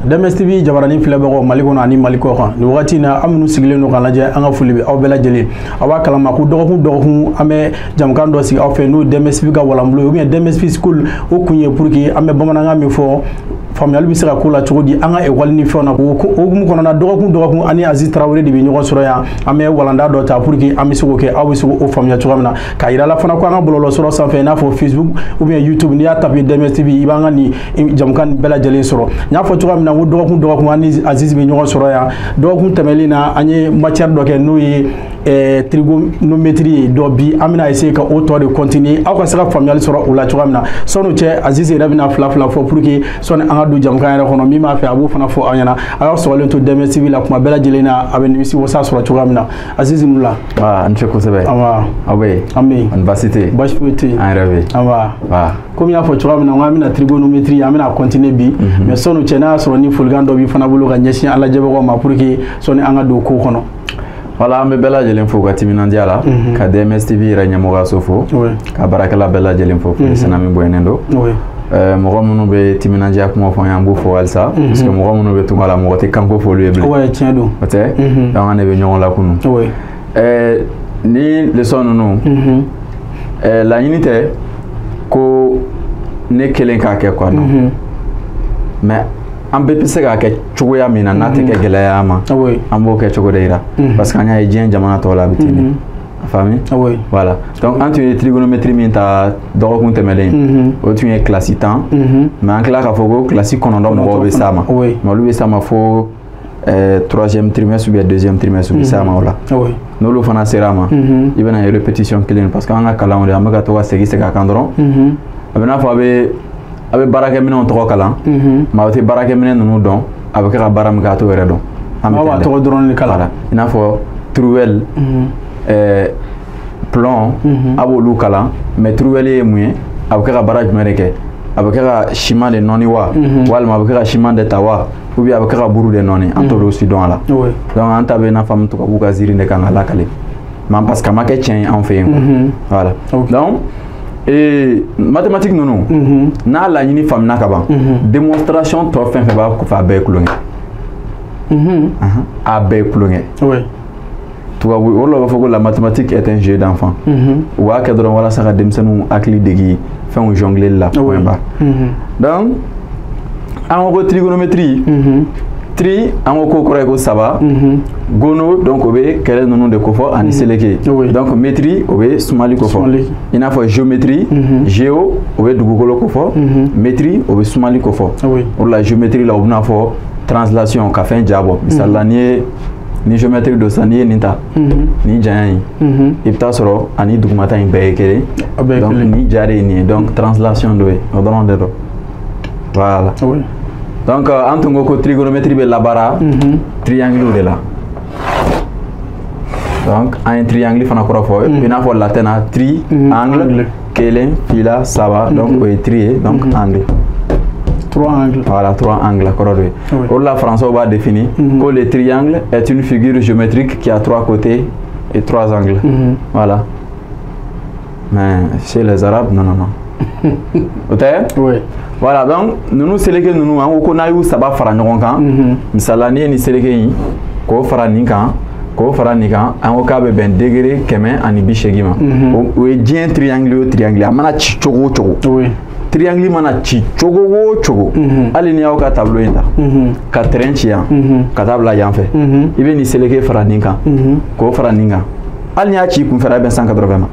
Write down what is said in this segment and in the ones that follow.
DMS TV jabaranin filɛbagaw Mali kɔnɔ ani Mali kɔ kan, nin wagati in na, aw minnu sigilen don k'an lajɛ, an ka foli bɛ aw bɛɛ lajɛlen. Aw b'a kalama ko dɔgɔkun dɔgɔkun, an bɛ jamukan dɔ sigi aw fɛ, n'o ye DMS TV ka walanbolo ye ou bien DMS TV School. O kun ye pour que an bɛ bamanankan min fɔ, faamuyali bɛ se ka k'o la cogo di an ka ekɔli ni fɛnw na. O hukumu kɔnɔna, dɔgɔkun dɔgɔkun, ani Aziz Tarawele de bɛ ɲɔgɔn sɔrɔ yan. An bɛ walanda dɔ ta pour que an bɛ se k'o kɛ, aw bɛ se k'o faamuya cogoya min na. K'a yira la fana ko an ka bɔlɔlɔ sɔrɔ sanfɛ, i n'a fɔ Facebook ou bien YouTube, n'i y'a taper DMS TV, i b'an ka nin jamukan nin bɛɛ lajɛlen sɔrɔ. N y'a fɔ cogoya min na ko dɔgɔkun dɔgɔkun, an ni Aziz bɛ ɲɔgɔn sɔrɔ yan. Dɔgɔkun tɛmɛnen na, an ye matière dɔ kɛ, n'o ye trigonométrie ye. Dɔ bi, an bɛna essayer ka o tɔ de continuer, aw ka se ka faamuyali sɔrɔ o la cogoya min na. Sɔnni cɛ, Aziz yɛrɛ bɛna fila fila fɔ pour que sɔnni an ka don jamukan yɛrɛ kɔnɔ. Min b'a fɛ, a b'o fana fɔ aw ɲɛna. A y'aw sɔgɔlen to DMS TV la kuma bɛɛ lajɛlen na, a bɛ nimisi wasa sɔrɔ cogoya min na. Aziz, nu la. Wa an ce kosɛbɛ. Awa. Aw bɛ yen? An bɛ yen. Ani baasi tɛ yen? Baasi foyi tɛ yen. An yɛrɛ bɛ yen. Awa. Wa. Komi n y'a fɔ cogoya min na, n ko an bɛna trigonométrie, an bɛna continuer bi. Mais sɔnni cɛ, n'a y'a sɔrɔ ni folikan dɔ b'i fana bolo ka ɲɛsin an lajɛbagaw ma, pour que sɔnni an ka don ko kɔnɔ. Wala, an bɛ bɛɛ lajɛlen fo ka timinandiya la, ka DMS TV yɛrɛ ɲɛmɔgɔyaso fo, ka baarakɛla bɛɛ lajɛlen fo, sena min bonyalen don. Mɔgɔ minnu bɛ timinandiya kuma fɔ an ye, an b'u fo halisa, parce que mɔgɔ minnu bɛ tunga la, mɔgɔ tɛ kanko f'olu ye bilen. Ouais, tiɲɛ don. O tɛ? Donc an de bɛ ɲɔgɔn lakunu. Ni leçon ninnu, laɲini tɛ ko ne kelen k'a kɛ quoi, non, mais an bɛɛ bɛ se k'a kɛ cogoya min na, n'a tɛ kɛ gɛlɛya ma, an b'o kɛ cogo de yira, parce que an y'a ye diɲɛ jamana tɔw la, a bɛ ten de. A faamu? Voilà, donc an tun ye trigonométrie min ta dɔgɔkun tɛmɛnen, o tun ye classe 10, mais an tila k'a fɔ ko classe 9 mɔgɔw bɛ s'a ma, mais olu bɛ s'a ma fo troisième trimestre ou bien deuxième trimestre, u bɛ s'a ma o la. N'olu fana sera a ma, i bɛna ye répétition kelen, parce que an ka kalanw de, an bɛ ka to ka segin segin a kan dɔrɔn. A bɛ n'a fɔ a bɛ baarakɛminɛnw tɔgɔ kalan, mais aw tɛ baarakɛminɛn ninnu dɔn, a bɛ kɛ ka baara min kɛ, a t'o yɛrɛ dɔn. An bɛ b'a tɔgɔ dɔrɔn de kalan. Voilà, i n'a fɔ truelle, plomb, a b'olu kalan, mais truelle ye mun ye, a bɛ kɛ ka baara jumɛn de kɛ, a bɛ kɛ ka ciment de nɔɔni wa, walima a bɛ kɛ ka ciment de ta wa, ou bien a bɛ kɛ ka buru de nɔɔni, an t'olu si dɔn a la. Donc an ta bɛ i n'a fɔ an bɛ tubabuw ka ziiri de kan ka lakale, mais parce que a ma kɛ tiɲɛ ye anw fɛ yen quoi. Voilà, donc ee mathématique ninnu, n'a laɲini faamuna ka ban, démonstration tɔ fɛn fɛn b'a kɔfɛ, a bɛɛ ye kulonkɛ, a bɛɛ ye kulonkɛ. Tubabu o de la, u b'a fɔ ko la mathématique est un jeu d'enfant. U b'a kɛ dɔrɔn walasa ka denmisɛnninw hakili degi fɛnw jongler la, point barre. Donc an ko ko trigonométrie, tri, an ko k'o kɔrɔ ye ko saba, gono, donc o bɛ kɛlɛ ninnu de kofɔ ani seleke, donc métrie, o bɛ sumali kofɔ, i n'a fɔ géométrie, géo, o bɛ dugukolo kofɔ, métrie, o bɛ sumali kofɔ. O de la, géométrie la, u bɛna fɔ translation, ka fɛn ja bɔ. Misali la, n'i ye ni géométrie don sisan, n'i ye nin ta, nin janya in, i bɛ taa sɔrɔ ani dugumata in bɛɛ ye kelen, donc nin ja de ye nin ye, donc translation dɔ ye, o dɔrɔn de don. Voilà. Donc an tun ko ko trigonométrie bɛ labaara triangle de la. Donc an ye triangle fana kɔrɔ fɔ, i n'a fɔ latin na, tri angle, kelen, fila, saba, donc o ye tri ye, donc angle. Trois angles. Voilà, trois angles kɔrɔ dɔ ye. O de la, français b'a défini ko le triangle est une figure géométrique qui a trois côtés et trois angles. Voilà. Mais chez les Arabes, non, non, non. O tɛ? Oui. Voilà, donc ninnu seleke ninnu, an ko ko n'a y'u saba fara ɲɔgɔn kan, misali la, n'i ye nin seleke in k'o fara nin kan, k'o fara nin kan, an ko k'a bɛ bɛn degré 180 ma. O ye diɲɛ triangle o triangle, a mana ci cogo o cogo. Triangle mana ci cogo o cogo, hali n'i y'aw ka tableau in ta ka trait ci yan ka taa bila yan fɛ, i bɛ nin seleke fara nin kan, k'o fara nin kan, hali n'i y'a ci kunfɛ, a bɛ bɛn 180 ma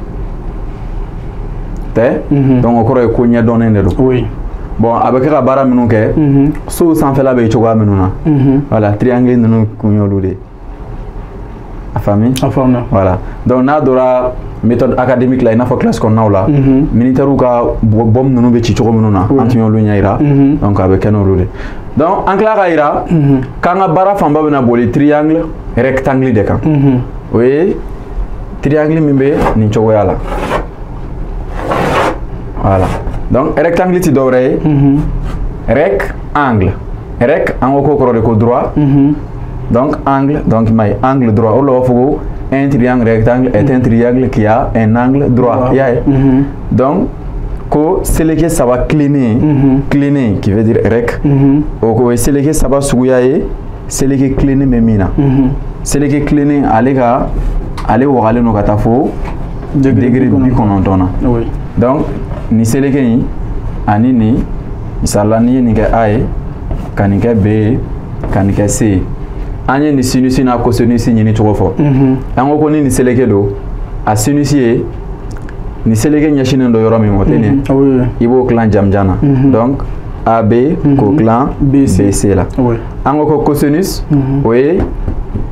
tɛ. Donc o kɔrɔ ye ko ɲɛdɔnnen de don. Bon, a bɛ kɛ ka baara minnu kɛ, sow sanfɛla bɛ cogoya minnu na, voilà, triangle ninnu kun y'olu de ye. A faamu? A faamuna. Voilà, donc n'a donna méthode académique la, i n'a fɔ classe kɔnɔnaw la, militaires ka bombe ninnu bɛ ci cogo minnu na, an tun y'olu ɲɛ yira, donc a bɛ kɛ n'olu de. Donc an tila ka yira k'an ka baara fanba bɛna boli triangle rectangle de kan. O ye triangle min bɛ nin cogoya la. Voilà, donc rectangle ti dɔwɛrɛ ye, rec angle, rec, an ko k'o kɔrɔ de ko droit, donc angle, donc ma ye angle droit. O de la, u b'a fɔ ko un triangle rectangle est un triangle qui a un angle droit. I y'a ye? Donc Ko seleke saba tilennen, tilennen qui veut dire rec, o ye seleke saba suguya ye, seleke tilennen bɛ min na. Seleke tilennen ale ka ale wagalen don ka taa fo degré 90 na. Donc nin seleke in ani nin, misali la n'i ye nin kɛ A ye, ka nin kɛ B ye, ka nin kɛ C ye, an ye nin sinus n'a cosinus ɲini cogo fɔ. An ko ko ni nin seleke don, a sinus ye nin seleke ɲɛsinnen don yɔrɔ min ma, o tɛ nin ye, i b'o tilan jamujan na. Donc AB k'o tilan BC la. An ko ko cosinus o ye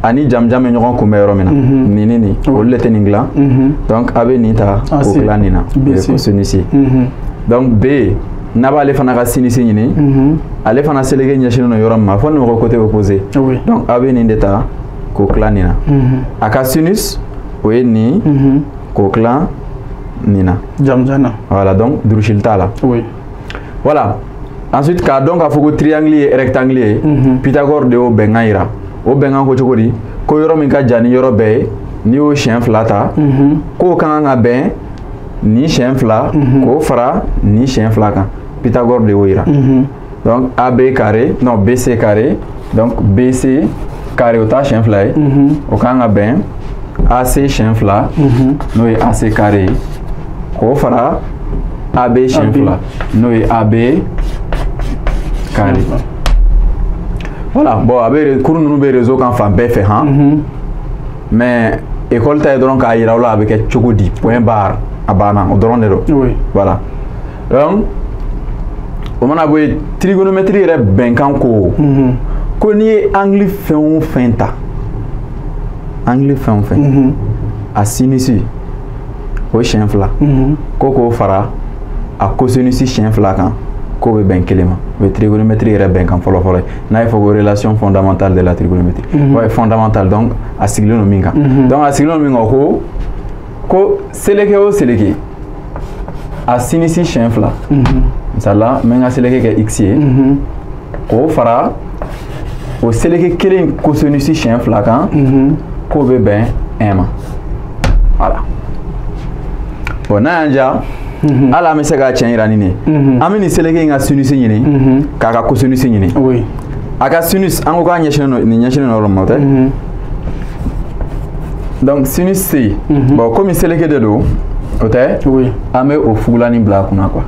ani jamujan bɛ ɲɔgɔn kunbɛn yɔrɔ min na, nin ni nin, olu de tɛ nin dilan. Donc a bɛ nin ta k'o tilan nin na, o ye cosinus ye. Donc B, n'a b'ale fana ka sinus ɲini, ale fana seleke ɲɛsinnen don yɔrɔ min ma, fo ni mɔgɔ côté opposé. Donc a bɛ nin de ta k'o tilan nin na. A ka sinus o ye nin k'o tilan nin na. Jamujan na. Voilà, donc durusili t'a la. Voilà. Ensuite, k'a dɔn k'a fɔ ko triangle ye rectangle ye, Pythagore de y'o bɛnkan yira. O bɛnkan ko cogo di? Ko yɔrɔ min ka jan ni yɔrɔ bɛɛ ye, n'i y'o siɲɛ fila ta, k'o ka kan ka bɛn nin siɲɛ fila, k'o fara nin siɲɛ fila kan. Pythagore de y'o yira. Donc AB carré, non BC carré, donc BC carré o t'a siɲɛ fila ye, o kan ka bɛn AC siɲɛ fila, n'o ye AC carré ye, k'o fara AB siɲɛ fila, n'o ye AB carré. Voilà, bon a bɛ cours ninnu bɛ réseau kan fan bɛɛ fɛ han. Mais école ta ye dɔrɔn k'a yira aw la a bɛ kɛ cogo di, point barre, a banna, o dɔrɔn de don. Voilà. Donc o mana bɔ yen, trigonométrie yɛrɛ bɛnkan ko ko n'i ye angle fɛn o fɛn ta, angle fɛn o fɛn, a sinus o siɲɛ fila, ko k'o fara a cosinus siɲɛ fila kan, k'o bɛ bɛn kelen ma. O ye trigonométrie yɛrɛ bɛnkan fɔlɔ-fɔlɔ ye, n'a ye fɔ ko relation fondamentale de la trigonométrie. Ouais, fondamentale, donc a sigilen don min kan. Donc a sigilen don min kan, ko ko seleke o seleke, a sinus siɲɛ fila, misali la n bɛ n ka seleke kɛ x ye, k'o fara o seleke kelen cosinus siɲɛ fila kan, k'o bɛ bɛn 1 ma. Voilà. Bon, n'a y'an diya, hali an bɛ se k'a tiɲɛ yira ni nin ye. An bɛ nin seleke in ka sinus ɲini, k'a ka cosinus ɲini. A ka sinus, an ko k'a ɲɛsinnen don, nin ɲɛsinnen don yɔrɔ min ma, o tɛ? Donc sinus C, bon komi seleke de don, o tɛ? An bɛ o fugulani bila a kunna quoi.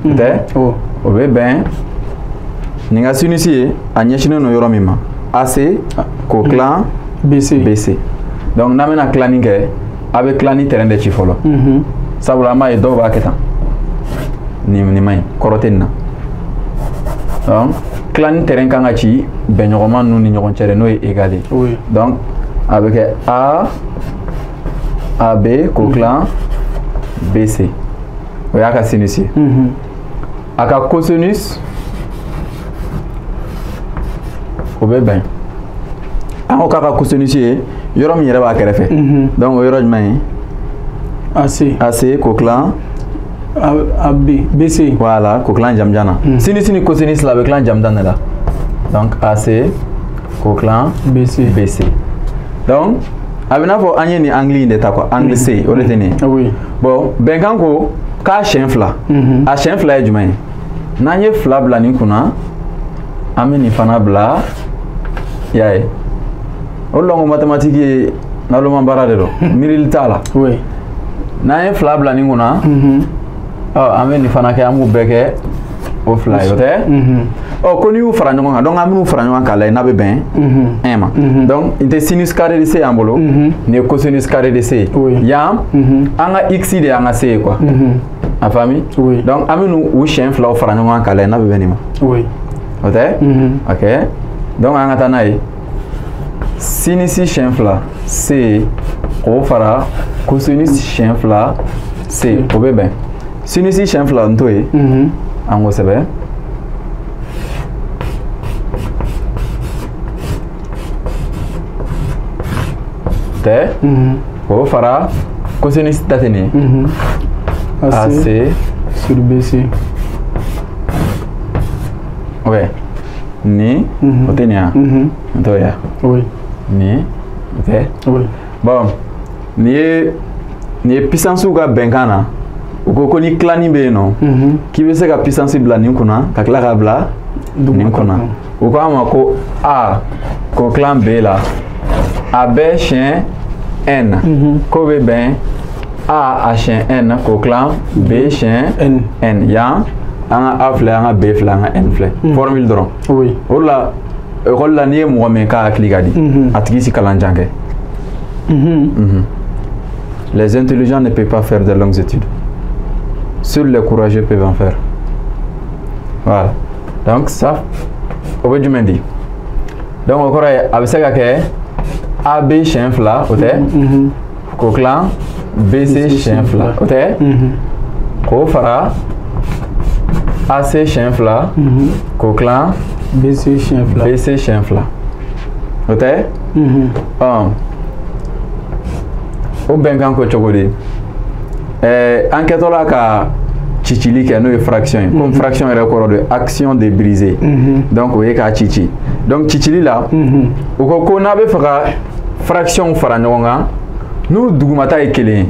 O tɛ? O bɛ bɛn nin ka sinus ye, a ɲɛsinnen don yɔrɔ min ma, AC k'o tilan BC. BC. Donc n'an bɛna tilanni kɛ, a bɛ tilanni terrain de ci fɔlɔ. Sabula an b'a ye dɔw b'a kɛ tan, nin man ɲi, kɔrɔ tɛ nin na. Donc tilanni terrain kan ka ci bɛnɲɔgɔnma ninnu ni ɲɔgɔn cɛ de, n'o ye égal ye. Donc a bɛ kɛ A AB k'o tilan BC, o y'a ka sinus ye. A ka cosinus o bɛ bɛn, an ko k'a ka cosinus ye yɔrɔ min yɛrɛ b'a kɛrɛfɛ. Donc o yɔrɔ jumɛn ye? AC. AC k'o tilan AB BC. Voilà, k'o tilan jamujan na. Sinus ni cosinus la, a bɛ tilan jamujan de la. Donc AC k'o tilan BC. BC. Donc a bɛ n'a fɔ an ye nin angle in de ta quoi, angle C, o de tɛ nin ye. Bon, bɛnkan ko k'a siɲɛ fila. A siɲɛ fila ye jumɛn ye? N'an ye fila bila nin kunna, an bɛ nin fana bila, i y'a ye. O de la ko mathématique ye naloma baara de don, miirili t'a la. N'an ye fila bila nin kunna, ɔ an bɛ nin fana kɛ, an b'u bɛɛ kɛ o fila ye, o tɛ? Ɔ ko n'i y'u fara ɲɔgɔn kan, donc an bɛn'u fara ɲɔgɔn kan k'a lajɛ n'a bɛ bɛn 1 ma. Donc nin tɛ sinus carré de C y'an bolo, nin ye cosinus carré de C ye. Yan an ka x de y'an ka C ye quoi. A faamu? Donc an bɛn'u u siɲɛ filaw fara ɲɔgɔn kan k'a lajɛ n'a bɛ bɛn nin ma. O tɛ? Ok. Donc an ka taa n'a ye. Sinus siɲɛ fila C k'o fara cosinus siɲɛ fila C, o bɛ bɛn. Sinus siɲɛ fila n t'o ye, an k'o sɛbɛn. Tɛ? K'o fara cosinus ta tɛ nin ye. AC sur BC. Ouais. Ni, o tɛ nin ye wa? N t'o ye wa? Ni, o tɛ? Bon, nin ye puissance ka bɛnkan na. U ko ko ni tilani bɛ yen nɔ, k'i bɛ se ka puissance bila nin kunna ka tila k'a bila nin kunna. U ko a ma ko A k'o tilan B la, a bɛɛ siɲɛ n, k'o bɛ bɛn A a siɲɛ n k'o tilan B siɲɛ n. Yan an ka A filɛ, an ka B filɛ, an ka n filɛ. Formule dɔrɔn. O de la école la, n'i ye mɔgɔ min k'a hakili ka di, a tigi si kalan jan kɛ. Les intelligents ne peuvent pas faire de longues études. Seuls les courageux peuvent en faire. Voilà. Donc ça, o bɛ jumɛn di? Donc o kɔrɔ ye a bɛ se ka kɛ AB siɲɛ 2, o tɛ? K'o tilan BC siɲɛ 2, o tɛ? K'o fara AC siɲɛ 2, k'o tilan BC siɲɛ 2. BC siɲɛ 2, o tɛ? Ɔn, o bɛnkan ko cogo di? An kɛtɔ la ka cicili kɛ, n'o ye fraction ye, komi fraction yɛrɛ kɔrɔ de action de briser, donc o ye k'a cici. Donc cicili la, u ko ko n'a bɛ fɛ ka fraction fara ɲɔgɔn kan, n'u dugumata ye kelen ye,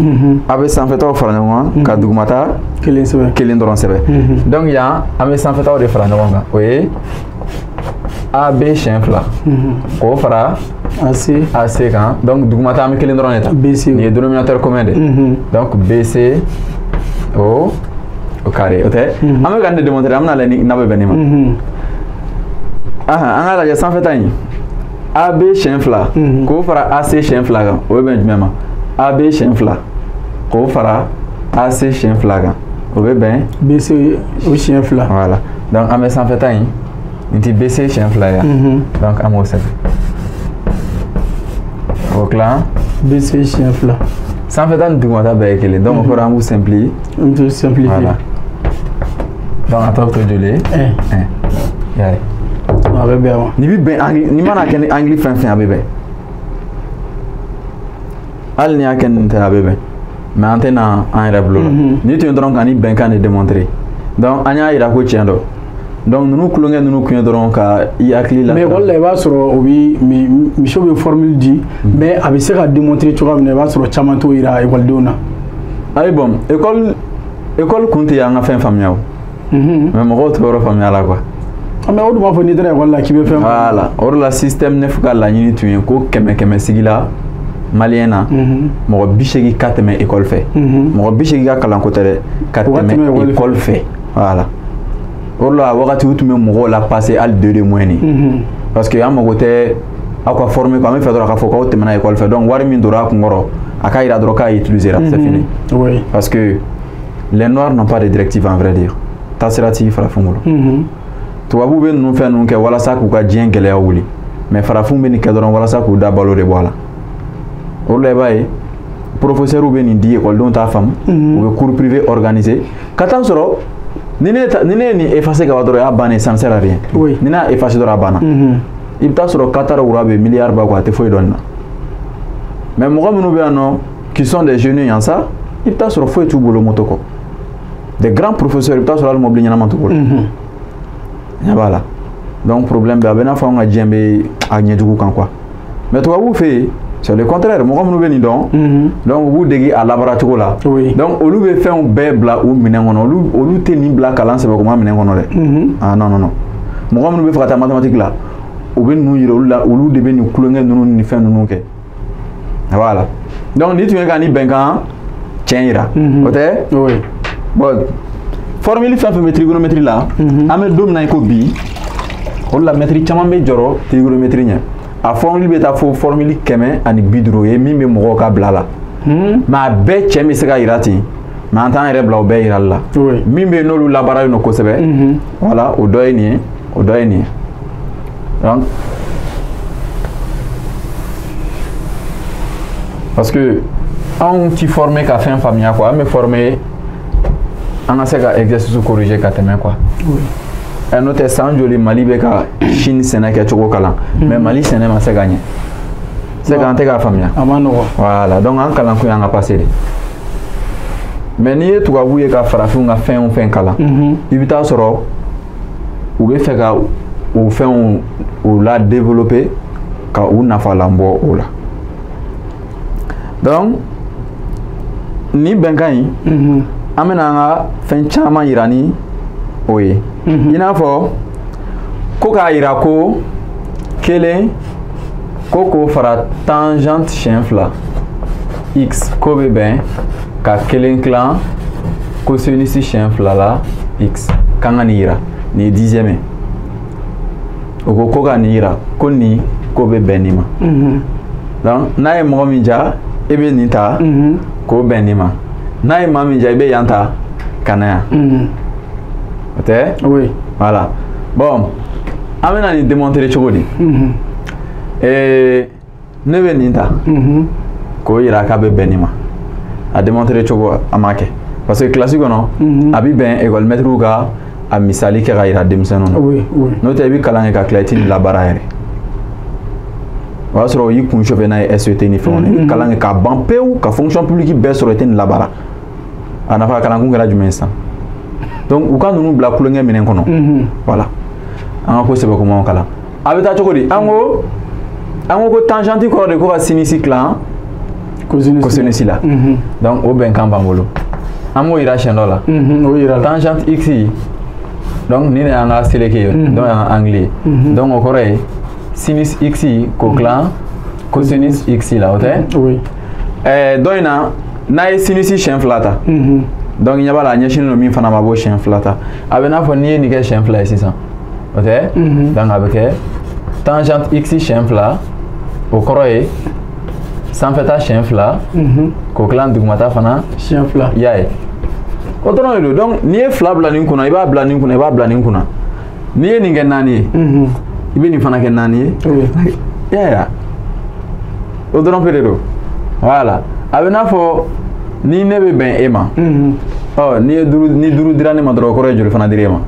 a bɛ sanfɛtaw fara ɲɔgɔn kan ka dugumata kelen sɛbɛn, kelen dɔrɔn sɛbɛn. Donc yan an bɛ sanfɛtaw de fara ɲɔgɔn kan, o ye AB siɲɛ 2, k'o fara AC kan. Donc dugumata an bɛ kelen dɔrɔn de ta. BC. Nin ye dénominateur commun de. Donc BC au carré, o tɛ? An bɛ ka nin de démontrer, an bɛna lajɛ ni n'a bɛ bɛn nin ma. An k'a lajɛ sanfɛta in, AB siɲɛ 2 k'o fara AC siɲɛ 2 kan, o bɛ bɛn jumɛn ma? AB siɲɛ 2 k'o fara AC siɲɛ 2 kan, o bɛ bɛn BC o siɲɛ 2. Voilà. Donc an bɛ sanfɛta in, nin ti BC siɲɛ 2 ye yan. Donc an b'o sɛbɛn. O tilan BC siɲɛ 2. Sanfɛta ni dugumata bɛɛ ye kelen. Donc o kɔrɔ an b'u simplifier. An b'u simplifier. Voilà. Donc a tɔ bɛ to joli ye? 1. 1. Y'a ye. A bɛ bɛn wa? Nin bɛ bɛn angle, n'i mana kɛ ni angle fɛn fɛn, a bɛ bɛn. Hali n'i y'a kɛ nin tɛ, a bɛ bɛn. Mais an tɛna an yɛrɛ bilo la. Ni tun ye dɔrɔn ka ni bɛnkan de démontrer. Donc an y'a yira ko tiɲɛ don. Donc ninnu tulonkɛ ninnu kun ye dɔrɔn ka i hakili la. Mais école la, i b'a sɔrɔ o bi misiw bɛ formule di, mais a bɛ se ka démontrer cogoya min na, i b'a sɔrɔ caman t'o yira ekɔlidenw na. Ayi, bon, école kun tɛ an ka fɛn faamuya o. Mais mɔgɔw t'o yɔrɔ faamuya la quoi. Mais o dun b'a fɔ n'i taara école la k'i bɛ fɛn. Voilà, o de la système 9 ka laɲini tun ye ko 100 100 sigi la malien na, mɔgɔ 80 ka tɛmɛ école fɛ. Mɔgɔ 80 ka kalanko tɛ dɛ, ka tɛmɛ école fɛ. Voilà. O de la wagati u tun bɛ mɔgɔw la passer hali 2 de moyenne. Parce que an mago tɛ aw ka former quoi, an bɛ fɛ dɔrɔn k'a fɔ k'aw tɛmɛna école fɛ. Donc wari min donna a kun kɔrɔ, a k'a yira dɔrɔn k'a utiliser la, c'est fini. Oui. Parce que les noirs n'ont pas de directive en vrai dire. Taasira t'i farafin bolo. Tubabuw bɛ ninnu fɛn ninnu kɛ walasa k'u ka diɲɛ gɛlɛya wuli, mais farafinw bɛ nin kɛ dɔrɔn walasa k'u da balo de bɔ a la. O de la i b'a ye professeurs bɛ nin di, ekɔlidenw t'a faamu, u bɛ cours privé organiser ka taa sɔrɔ ni ne ye nin effacer ka ban dɔrɔn, o y'a bannen, ça ne sert à rien. Oui. Ni ne y'a effacer dɔrɔn, a banna. I bɛ taa sɔrɔ Qatar wura bɛ milliard ba kɔ, a tɛ foyi dɔn nin na. Mais mɔgɔ minnu bɛ yan nɔ qui sont des jeunes yan sa, i bɛ taa sɔrɔ foyi t'u bolo moto kɔ. Des grands professeurs, i bɛ taa sɔrɔ hali mobili ɲɛnama t'u bolo. Ɲɛ b'a la. Donc problème bɛ, a bɛ n'a fɔ anw ka diɲɛ bɛ a ɲɛjugu kan quoi. Mais tubabuw fɛ yen, c'est le contraire, mɔgɔ minnu bɛ nin dɔn, donc u b'u dege a labaara cogo la. Donc olu bɛ fɛnw bɛɛ bila u minɛn kɔnɔ, olu tɛ nin bila kalan sɛbɛkoma minɛn kɔnɔ dɛ. Ah non non non. Mɔgɔ minnu bɛ fɛ ka taa mathématique la, u bɛ ninnu yira olu la, olu de bɛ nin kulonkɛ ninnu ni fɛn ninnu kɛ. Voilà. Donc ni tun ye ka ni bɛnkan tiɲɛ yira. O tɛ? Oui. Bon, formule fɛn fɛn bɛ trigonométrie la, an bɛ don min na i ko bi, o de la mɛtiri caman bɛ jɔrɔ trigonométrie ɲɛ. A formule bɛ taa fo formule 150 ye min bɛ mɔgɔw ka bila la. Mais a bɛɛ cɛ bɛ se ka yira ten, mais an t'an yɛrɛ bila o bɛɛ yirali la. Min bɛ yen n'olu labaaralen don kosɛbɛ, voilà, o dɔ ye nin ye, o dɔ ye nin ye. Donc parce que anw ti former ka fɛn faamuya quoi, an bɛ former an ka se ka exercice corriger ka tɛmɛ quoi. N'o tɛ san joli Mali bɛ ka Chine sɛnɛ kɛcogo kalan, mais Mali sɛnɛ ma se ka ɲɛ. C'est qu'an tɛ k'a faamuya. A ma nɔgɔn. Voilà, donc an kalanko y'an ka passé de. Mais n'i ye tubabu ye ka farafinw ka fɛn o fɛn kalan, i bɛ taa sɔrɔ u bɛ fɛ ka o fɛnw u la développer ka u nafalan bɔ o la. Donc nin bɛnkan in, An bɛna an ka fɛn caman yira ni o ye. I n'a fɔ ko k'a yira ko kelen ko k'o fara tangente siɲɛ fila x ko bɛ bɛn ka kelen tilan cosinus siɲɛ fila la x k'an ka nin yira. Nin ye dixième ye. O ko ko ka nin yira ko nin ko bɛ bɛn nin ma. Donc n'a ye mɔgɔ min ja i bɛ nin ta k'o bɛn nin ma. N'a ye maa min ja i bɛ yan ta ka na yan. O tɛ? Oui. Voilà. Bon, an bɛna nin démontrer cogo di? Ne bɛ nin ta k'o yira k'a bɛ bɛn nin ma. A démontrer cogo an m'a kɛ. Parce que classe kɔnɔ a bɛ bɛn école maître ka a misali kɛ ka yira denmisɛnninw na. Oui, oui. N'o tɛ i bɛ kalan kɛ ka tila i tɛ nin labaara yɛrɛ. O y'a sɔrɔ o y'i kun chauffé n'a ye SET ni fɛnw na. I bɛ kalan kɛ k'a ban pewu ka fonction publique bɛɛ sɔrɔ i tɛ nin labaara. A nafa kalankun kɛra jumɛn ye sisan? Donc u ka ninnu bila kulonkɛ minɛn kɔnɔ. Voilà. An ka ko sɛbɛkomaw kalan. A bɛ taa cogo di? An ko ko tangente kɔrɔ de ko ka sinus tilan cosinus la. Donc o bɛnkan b'an bolo. An b'o yira siɲɛ dɔ la. O yira la. Tangente x donc nin de y'an ka seleke ye, donc y'an ka angle ye. Donc o kɔrɔ ye sinus x k'o tilan cosinus x la, o tɛ? Oui. Dɔ in na n'a ye sinus siɲɛ fila ta. Donc ɲɛ b'a la a ɲɛsinnen don min fana ma a b'o siɲɛ fila ta. A bɛ n'a fɔ n'i ye nin kɛ siɲɛ fila ye sisan, o tɛ? Donc a bɛ kɛ tangente x siɲɛ fila, o kɔrɔ ye sanfɛta siɲɛ fila k'o tilan dugumata fana siɲɛ fila. I y'a ye? O dɔrɔn de don. Donc n'i ye fila bila nin kunna, i b'a bila nin kunna, i b'a bila nin kunna. N'i ye nin kɛ naani ye, i bɛ nin fana kɛ naani ye. I y'a ye wa? O dɔrɔn pe de don. Voilà. A bɛ n'a fɔ ni ne bɛ bɛn e ma. Ɔ n'i ye duuru, ni duuru dira ne ma dɔrɔn o kɔrɔ ye joli fana dira e ma?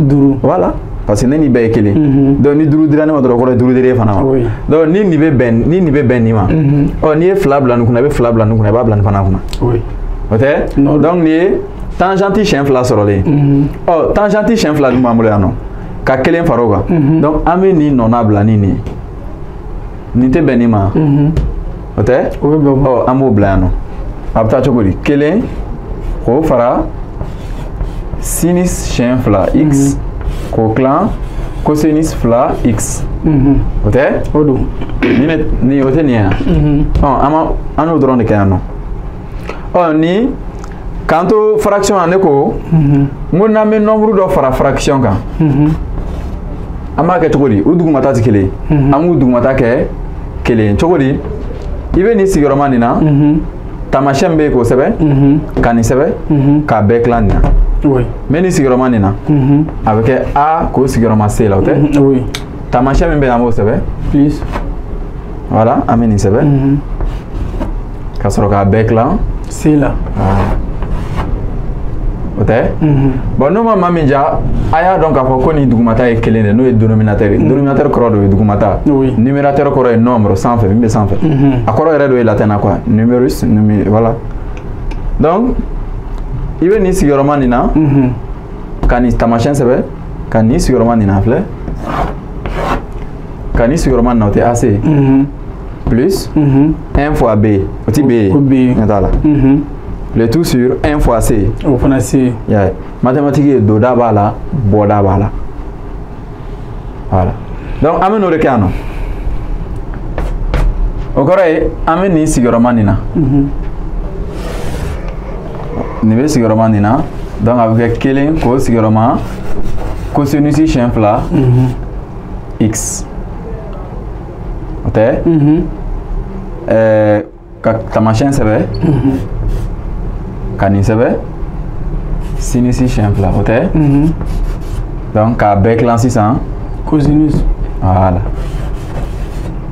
Duuru. Voilà. Parce que ne ni bɛɛ ye kelen. Donc ni duuru dira ne ma dɔrɔn o kɔrɔ ye duuru dira e fana ma. Donc ni nin bɛ bɛn, ni nin bɛ bɛn nin ma. Ɔ n'i ye fila bila nin kunna, i bɛ fila bila nin kunna, i b'a bila nin fana kunna. O tɛ? Donc nin ye tangente siɲɛ fila sɔrɔlen. Ɔ tangente siɲɛ fila dun b'an bolo yan nɔ. Ka kelen fara o kan. Donc an bɛ nin nɔna bila ni nin ye. Nin tɛ bɛn nin ma. O tɛ? O bɛ bɛn. Ɔ an b'o bila yan nɔ. A bɛ taa cogo di? Kelen k'o fara sinus siɲɛ fila x k'o tilan cosinus fila x. O tɛ? O don. Nin o tɛ nin ye yan? Ɔ an y'o dɔrɔn de kɛ yan nɔ. Ɔ ni k'an to fraction na ne ko n ko n'an bɛ nombre dɔ fara fraction kan, an b'a kɛ cogo di? U dugumata tɛ kelen ye. An b'u dugumata kɛ kelen ye cogo di? I bɛ nin sigiyɔrɔma nin na, taamasiyɛn min bɛ yen k'o sɛbɛn, ka nin sɛbɛn, k'a bɛɛ tilan nin na. Oui. N bɛ nin sigiyɔrɔma nin na, a bɛ kɛ A k'o sigiyɔrɔma C la, o tɛ? Oui. Taamasiyɛn min bɛ yen an b'o sɛbɛn. Plus. Voilà, an bɛ nin sɛbɛn. Ka sɔrɔ k'a bɛɛ tilan. C la. O tɛ? Bon n'o ma maa min ja, a y'a dɔn k'a fɔ ko nin dugumata ye kelen de, n'o ye dénominateur ye. Dénominateur kɔrɔ de ye dugumata. Numérateur kɔrɔ ye nombre sanfɛ, min bɛ sanfɛ. A kɔrɔ yɛrɛ de ye latin na quoi. Numerus, voilà. Donc i bɛ nin sigiyɔrɔma nin na, ka nin taamasiyɛn sɛbɛn, ka nin sigiyɔrɔma nin na filɛ, ka nin sigiyɔrɔma nin na o tɛ AC. Plus 1 fois B, o ti B ye. O B. Ɲɛ t'a la. Le tout sur 1 fois C. O fana C. Yeah. Mathématique ye donda b'a la, bɔda b'a la. Voilà. Donc an bɛ n'o de kɛ yan nɔ. O kɔrɔ ye an bɛ nin sigiyɔrɔma nin na. Nin bɛ sigiyɔrɔma nin na. Donc a bɛ kɛ kelen k'o sigiyɔrɔma cosinus siɲɛ fila x. O tɛ? Ka taamasiyɛn sɛbɛn. Ka nin sɛbɛn sinus siɲɛ fila, o tɛ? Donc k'a bɛɛ tilan sisan. Cosinus. Voilà.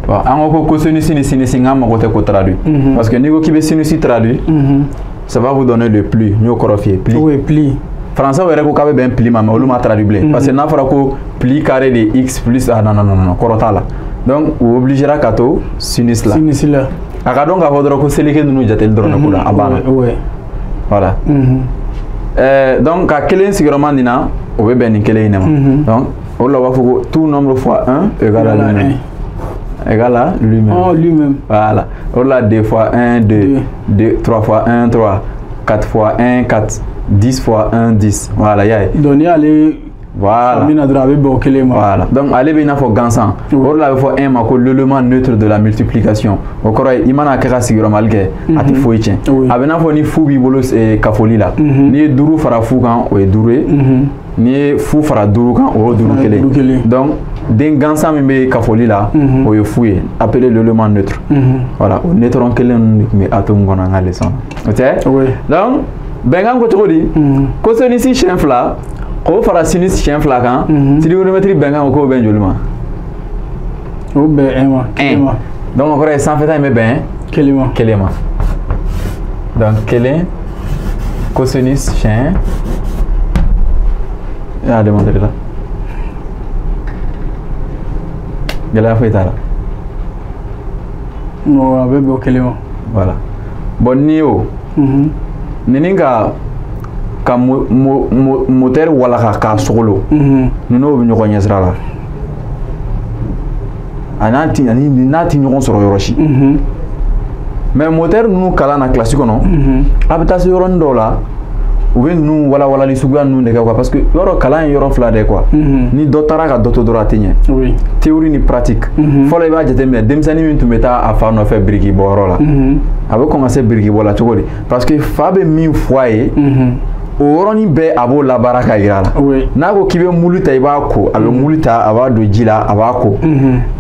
Bon an ko cosinus ni sinus n k'an mago tɛ k'o traduit. Parce que n'i ko k'i bɛ sinus traduit, ça va vous donner le pli. N y'o kɔrɔ f'i ye, pli. Oui, pli. Français yɛrɛ ko k'a bɛ bɛn pli ma, mais olu ma traduit bilen. Parce que n'a fɔra ko pli carré de x plus ah non non non non kɔrɔ t'a la. Donc u obligera ka to sinus la. Sinus la. A ka dɔn k'a fɔ dɔrɔn ko seleke ninnu jateli dɔrɔn de ko la, a banna. Oui. Voilà. Donc ka kelen sigiyɔrɔma nin na, o bɛ bɛn nin kelen in de ma. Donc o de la u b'a fɔ ko tout nombre fois 1 égale à lui-même. Égale à lui-même. Oh, lui-même. Voilà. O de la 2 fois 1, 2. 2, 3 fois 1, 3. 4 fois 1, 4. 10 fois 1, 10. Voilà, y'a. Donc, il y a les. Voilà. Voilà. Donc, ale bɛ i n'a fɔ gansan. O de la a bɛ fɔ 1 ma ko l'élément neutre de la multiplication. O kɔrɔ ye i mana kɛ ka sigiyɔrɔmali kɛ, a tɛ foyi tiɲɛ. A bɛ n'a fɔ ni fu b'i bolo kafoli la. N'i ye 5 fara fu kan, o ye 5 ye. N'i ye fu fara 5 kan, o ye 5 kelen. Donc, den gansan min bɛ kafoli la, o ye fu ye. Appelé l'élément neutre. Voilà. O neutron kelen ninnu de tun bɛ atome kɔnɔ an ka leçon na. O tɛ? Donc, bɛnkan ko cogo di? Cosinus siɲɛ 2. K'o fara sinus siɲɛ 2 kan, trigonométrie bɛnkan ko k'o bɛn joli ma? O bɛn 1 ma. 1 ma. Donc o kɔrɔ ye sanfɛta in bɛ bɛn 1 ma. 1 ma. Donc 1 cosinus siɲɛ, e y'a démontré la. Gɛlɛya foyi t'a la. Non, a bɛ bɛn o 1 ma. Voilà. Bon n'i y'o. Nin ka moteur walaka k'a sogolo, ninnu bɛ ɲɔgɔn ɲɛsira la, a n'a ti ani n'a ti ɲɔgɔn sɔrɔ yɔrɔ si. Mais moteur ninnu kalan na kilasi kɔnɔ, a bɛ taa se yɔrɔnin dɔw la, u bɛ ninnu walawalali suguya ninnu de kɛ quoi, parce que yɔrɔ kalan ye yɔrɔ 2 de quoi. Ni dɔ taara ka dɔ to dɔrɔn a tɛ ɲɛ. Théorie ni pratique. Fɔlɔ i b'a jateminɛ denmisɛnnin min tun bɛ taa a fa nɔfɛ biriki bɔyɔrɔ la, a bɛ commencer biriki bɔ la cogo di? Parce que fa bɛ min fɔ a ye, o yɔrɔnin bɛɛ a b'o labaara ka yira la. N'a ko k'i bɛ mulu ta i b'a ko, a bɛ mulu ta a b'a don ji la a b'a ko,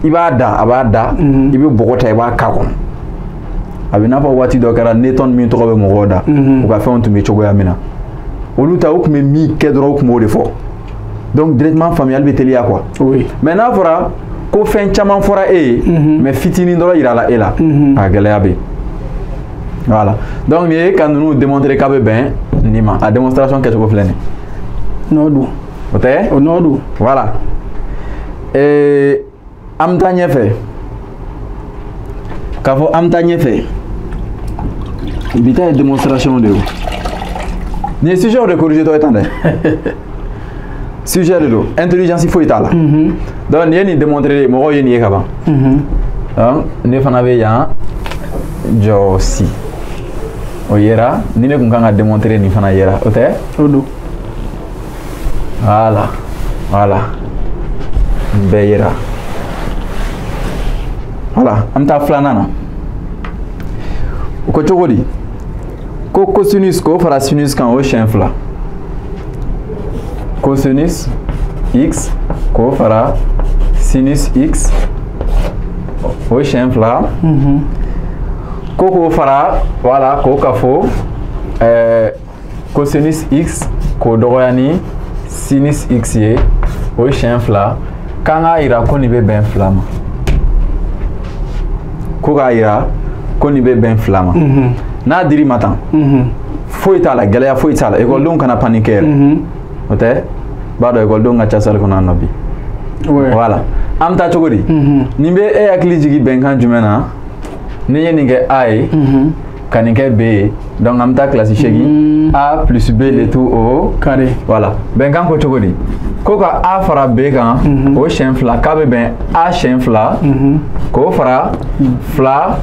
i b'a da a b'a da, i bɛ bɔgɔ ta i b'a k'a kɔnɔ. A bɛ n'a fɔ waati dɔ kɛra Newton min tɔgɔ bɛ mɔgɔw da, u ka fɛnw tun bɛ cogoya min na, olu ta u tun bɛ min kɛ dɔrɔn u tun b'o de fɔ. Donc directement faamuyali bɛ teliya quoi. Mais n'a fɔra ko fɛn caman fɔra e ye, mais fitinin dɔrɔn yirala e la, a gɛlɛya bɛ yen. Voilà. Donc nin ye ka ninnu démontrer k'a bɛ bɛn nin ma. A démonstration kɛcogo filɛ nin ye. Nɔ don. O tɛ? O nɔ don. Voilà. An bɛ taa ɲɛfɛ. K'a fɔ an bɛ taa ɲɛfɛ. Bi ta ye démonstration de ye o. Nin ye sujet de corriger tɔ ye tan dɛ. Sujet de don. Intelligence foyi t'a la. Donc nin ye nin démontrer mɔgɔw ye nin ye ka ban. Donc ne fana bɛ yan jɔsi. O yera ni ne kun kan ka démontrer nin fana yera, o tɛ? O don. Voilà. Voilà. Nin bɛɛ yera. Voilà, an bɛ taa filanan na. O ko cogo di? Ko cosinus k'o fara sinus kan o siɲɛ 2. Cosinus x k'o fara sinus x o siɲɛ 2. Ko k'o fara, voilà, k'o kafo cosinus x k'o dɔgɔya ni sinus x ye o siɲɛ 2, k'an k'a yira ko nin bɛ bɛn 2 ma. Ko k'a yira ko nin bɛ bɛn 2 ma. N'a dir'i ma tan, foyi t'a la, gɛlɛya foyi t'a la, ekɔlidenw kana paniquer yɛrɛ. O tɛ? B'a dɔn ekɔlidenw ka ca salle kɔnɔ yan nɔ bi. Voilà. An bɛ taa cogo di? Nin bɛ e hakili jigin bɛnkan jumɛn na? Ni ye nin kɛ A ye, ka nin kɛ B ye, donc an bɛ taa kilasi 8, A plus B le tout au carré. Voilà. Bɛnkan ko cogo di? Ko ka A fara B kan, o siɲɛ 2, k'a bɛ bɛn A siɲɛ 2, k'o fara 2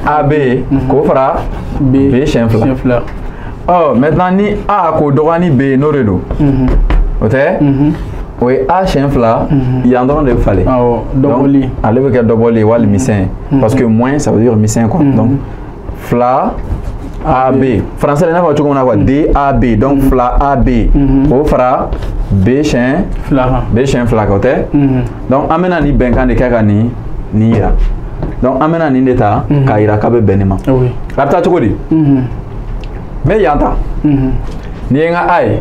AB, k'o fara B siɲɛ 2. Ɔ maintenant ni A k'o dɔgɔya ni B ye, n'o de don. O tɛ? O ye A siɲɛ 2, yan dɔrɔn de bɛ falen. Awɔ, dɔbɔli. Ale bɛ kɛ dɔbɔli ye wali misɛn. Parce que moins ça veut dire misɛn quoi. Donc 2 AB. Français la i n'a fɔ cogo min na quoi, DAB. Donc 2 AB. K'o fara B siɲɛ 2 kan. B siɲɛ 2 kan, o tɛ? Donc an bɛna nin bɛnkan de kɛ ka nin yira. Donc an bɛna nin de ta k'a yira k'a bɛ bɛn nin ma. A bɛ taa cogo di? N bɛ yan ta. Nin ye n ka A ye.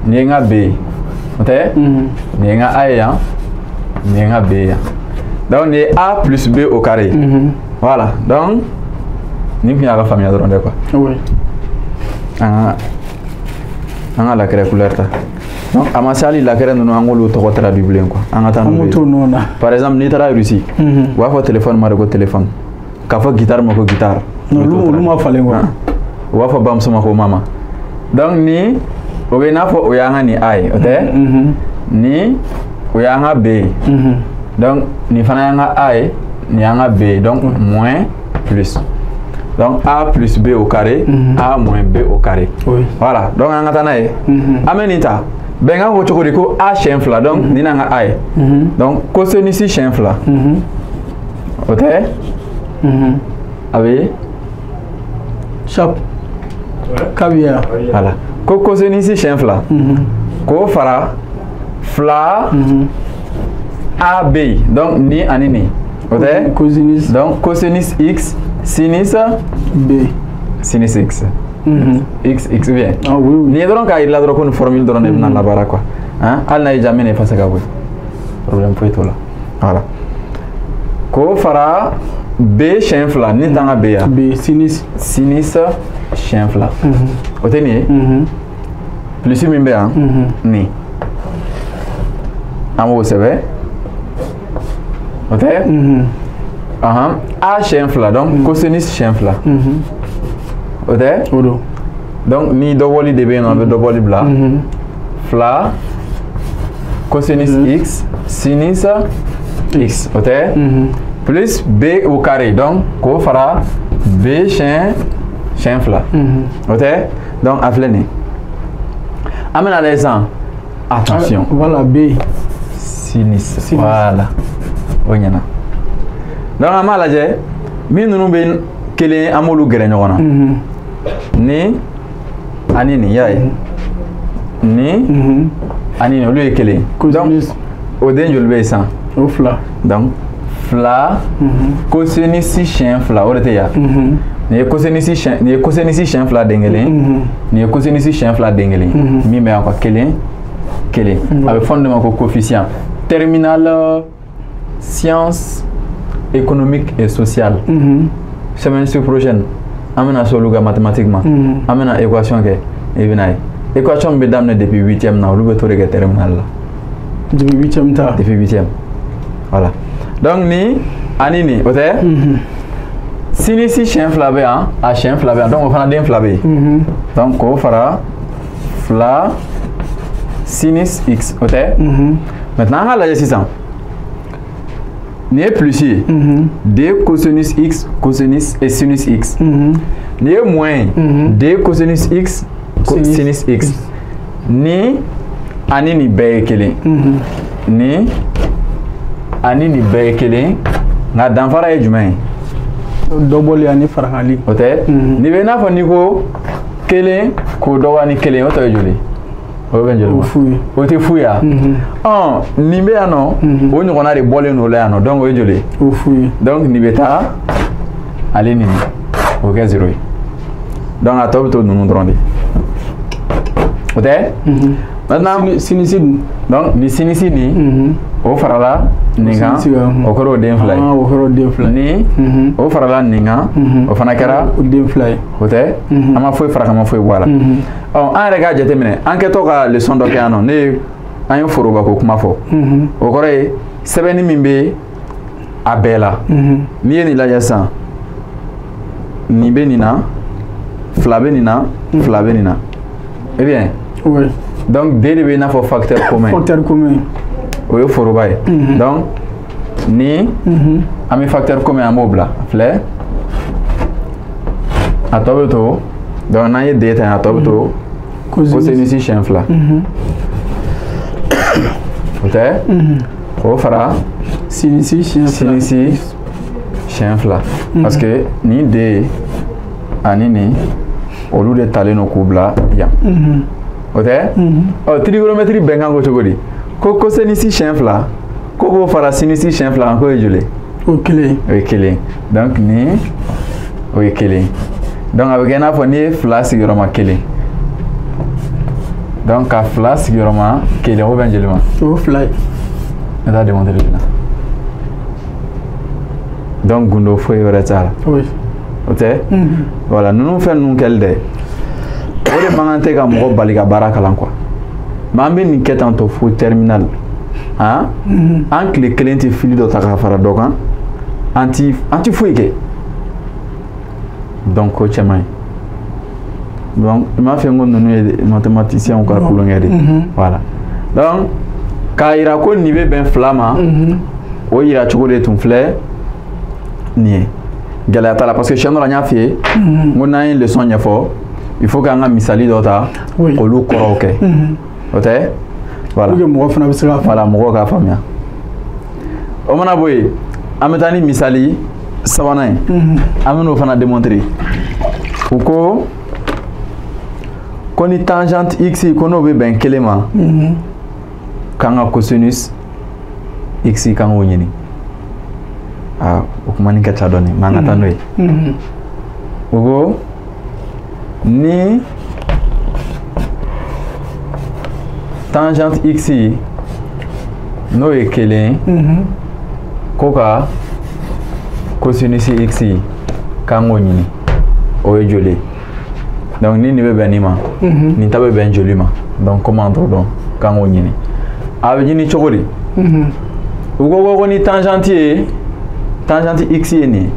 Nin ye n ka B ye. O tɛ? Nin ye n ka A ye yan. Nin ye n ka B ye yan. Donc nin ye A plus B au carré. Voilà. Donc nin tun y'a ka faamuya dɔrɔn dɛ quoi. An ka lakɛrɛ couleur ta. Donc a ma se hali lakɛrɛ ninnu an k'olu tɔgɔ traduit bilen quoi. An ka taa n'olu ye. Par exemple n'i taara Russie, u b'a fɔ téléphone ma de ko téléphone. K'a fɔ guitare ma ko guitare. Olu ma falen quoi. U b'a fɔ bamuso ma ko mama. Donc ni o bɛ i n'a fɔ o y'an ka nin A ye, o tɛ? Ni o y'an ka B ye. Donc nin fana y'an ka A ye, nin y'an ka B ye. Donc moins plus. Donc A plus B au carré, A moins B au carré. Oui. Voilà, donc an ka taa n'a ye. An bɛ nin ta. Bɛnkan ko cogo di ko A siɲɛ 2, donc nin n'an ka A ye. Donc cosinus siɲɛ 2. O tɛ? A bɛ ye? Chap. Kabiya. Voilà. Ko cosinus siɲɛ 2. K'o fara 2 AB, donc ni ani nin. O tɛ? Cosinus. Donc cosinus x sinus B. Sinus x. X, x bien. Ah oui, oui. Nin ye dɔrɔn k'a yir'i la dɔrɔn ko nin formule dɔrɔn de bɛna labaara quoi. Hein? Hali n'a y'i diya n bɛ nin effacer ka bɔ yen. Problème foyi t'o la. Voilà. K'o fara B siɲɛ 2, ni t'an ka B ya. B sinus. Sinus siɲɛ 2. O tɛ nin ye? Plus min bɛ yan, nin. An b'o sɛbɛn. O tɛ? A siɲɛ 2, donc cosinus siɲɛ 2. O tɛ? O don. Donc ni dɔbɔli de bɛ yen nɔ, an bɛ dɔbɔli bila. 2 cosinus x sinus x, o tɛ? Plus B au carré, donc k'o fara B siɲɛ 2. O tɛ? Donc a filɛ nin ye. An bɛna lajɛ sisan. Attention. Voilà B. Sinus. Voilà. O ɲɛna. Donc an b'a lajɛ min ninnu bɛ kelen, an b'olu gɛrɛ ɲɔgɔn na. Ni ani nin, y'a ye. Ni ani nin, olu ye kelen. Donc o den joli bɛ yen sisan? O 2. Donc 2 cosinus siɲɛ 2, o de tɛ yan. Nin ye cosinus siɲɛ, nin ye cosinus siɲɛ 2 den kelen. Nin ye cosinus siɲɛ 2 den kelen. Min bɛ yan quoi, 1 1. A bɛ fɔ nin de ma ko coefficient. Terminale sciences économiques et sociales. Semaine prochaine, an bɛna se olu ka mathématique ma. An bɛna équation kɛ, i bɛna ye. Équation min bɛ daminɛ depuis 8e na, olu bɛ t'o de kɛ terminale la. Depuis 8e ta. Depuis 8e. Voilà. Donc ni ani nin, o tɛ? Sinus siɲɛ 2 bɛ yan, a siɲɛ 2 bɛ yan, donc o fana den 2 bɛ yen. Donc k'o fara 2 sinus x, o tɛ? Maintenant an k'a lajɛ sisan. Nin ye plus ye. 2 cosinus x cosinus et sinus x. Nin ye moins ye. 2 cosinus x sinus x. Ni ani nin bɛɛ ye kelen. Ni ani nin bɛɛ ye kelen, nka danfara ye jumɛn ye? Dɔbɔli ani farakali. O tɛ? Nin bɛ i n'a fɔ n'i ko 1 k'o dɔgɔya ni 1, o tɔ ye joli? O bɛ bɛn joli ma? O fu ye. O tɛ fu ye wa? Ɔn, nin bɛ yan nɔ, o ɲɔgɔnna de bɔlen don o la yan nɔ, donc o ye joli ye? O fu ye. Donc nin bɛ taa ale ni nin, o bɛ kɛ 0 ye. Donc a tɔ bɛ to ninnu dɔrɔn de. O tɛ? Maintenant sinus dun. Donc nin sinus nin, o farala nin kan, o kɛra o den 2 ye. O kɛra o den 2 ye. Ni o farala nin kan, o fana kɛra o den 2 ye. O tɛ? An ma foyi fara kan, ma foyi bɔ a la. Ɔ, an yɛrɛ k'a jateminɛ, an kɛtɔ ka leçon dɔ kɛ yan nɔ, ne ye an ye forobako kuma fɔ. O kɔrɔ ye sɛbɛnni min bɛ a bɛɛ la. N'i ye nin lajɛ sisan, nin bɛ nin na, 2 bɛ nin na, 2 bɛ nin na. Eh bien. Oui. Donc D de bɛ i n'a fɔ facteur commun. Facteur commun. O ye foroba ye. Donc ni an bɛ facteur commun, an b'o bila. Filɛ. A tɔ bɛ to. Donc n'an ye D ta yan, a tɔ bɛ to cosinus siɲɛ 2. O tɛ? K'o fara sinus siɲɛ 2. Sinus siɲɛ 2. Parce que nin D ani nin, olu de talen don k'u bila yan. O tɛ? Ɔ, trigonométrie bɛnkan ko cogo di? Ko cosinus siɲɛ 2, ko k'o fara sinus siɲɛ 2 kan, k'o ye joli? O 1. O ye 1. Donc nin, o ye 1. Donc a bɛ kɛ i n'a fɔ n'i ye 2 sigiyɔrɔma 1. Donc ka 2 sigiyɔrɔma 1, o bɛ bɛn joli ma? O 2 ye. Ne t'a démontrer la. Donc gundo foyi wɛrɛ t'a la. Oui. O tɛ? Voilà, ninnu fɛn ninnu kɛli dɛ, o de man kan tɛ ka mɔgɔ bali ka baara kalan quoi. Mais an bɛ nin kɛ tan tɔ fo terminal. Han? An tile kelen tɛ fili dɔ ta k'a fara dɔ kan. An ti foyi kɛ. Donc o cɛ man ɲi. Donc i m'a fɔ ko ninnu ye mathématiciens ka kulonkɛ de. Voilà. Donc k'a yira ko nin bɛ bɛn 2 ma, o yira cogo de tun filɛ nin ye. Gɛlɛya t'a la parce que siɲɛ dɔ la n y'a f'i ye n ko n'an ye leçon ɲɛfɔ il faut k'an ka misali dɔ ta k'olu kɔrɔw kɛ o tɛ voilà pour que mɔgɔ fana bɛ se k'a voilà mɔgɔw k'a faamuya o mana bɔ yen an bɛ taa ni misali sabanan ye an bɛ n'o fana démontrer u ko ko ni tangente x ko n'o bɛ bɛn kelen ma k'an ka cosinus x kan k'o ɲini aa o kuma nin ka ca dɔɔni mais an ka taa n'o ye u ko ni tangente x n'o ye kelen ko ka cosinus x k'an k'o ɲini o ye joli ye donc ni nin bɛ bɛn nin ma nin ta bɛ bɛn joli ma donc komi an t'o dɔn k'an k'o ɲini a bɛ ɲini cogo di u ko ko ni tangente ye tangente x ye nin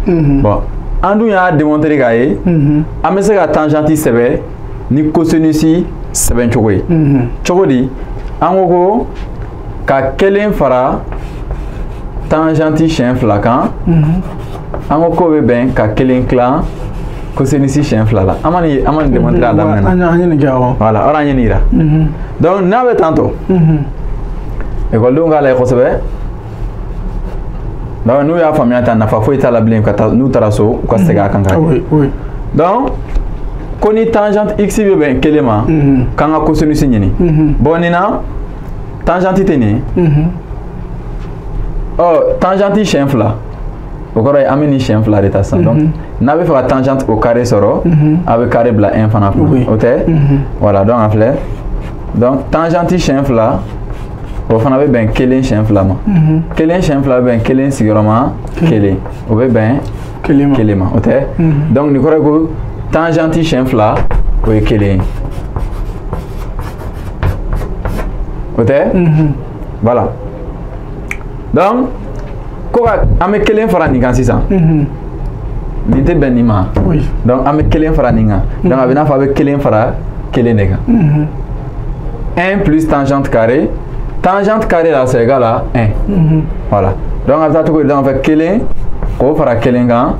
ye bon an dun y'a démontrer k'a ye an bɛ se ka tangente sɛbɛn ni cosinus sɛbɛn cogo ye cogo di an ko ko ka kelen fara tangente siɲɛ fila kan an ko k'o bɛ bɛn ka kelen tilan cosinus siɲɛ fila la an ma nin démontrer a daminɛ na an ye nin kɛ awɔ voilà or an ye nin yira donc n'a bɛ tan tɔ ekɔlidenw k'a lajɛ kosɛbɛ donc n'u y'a faamuya tan nafa foyi t'a la bilen ka taa n'u taara so u ka segin a kan ka kɛ donc ko ni tangente x bɛ bɛn kelen ma k'an ka cosinus ɲini bon nin na tangente tɛ nin ye ɔ tangente siɲɛ fila o kɔrɔ ye an bɛ nin siɲɛ fila de ta sisan donc n'a bɛ fɛ ka tangente au carré sɔrɔ a bɛ carré bila 1 fana kunna o tɛ voilà donc a filɛ donc tangente siɲɛ fila o fana bɛ bɛn kelen siɲɛ fila ma kelen siɲɛ fila bɛ bɛn kelen sigiyɔrɔma kelen o bɛ bɛn kelen ma o tɛ donc nin kɔrɔ ye ko tangente siɲɛ fila o ye kelen ye o tɛ voilà donc ko ka an bɛ kelen fara nin kan sisan nin tɛ bɛn nin ma donc an bɛ kelen fara nin kan donc a bɛ n'a fɔ a bɛ kelen fara kelen de kan 1 plus tangente carré tangente carré là c'est égal à 1 voilà donc a bɛ taa cogo di donc a fɛ kelen k'o fara kelen kan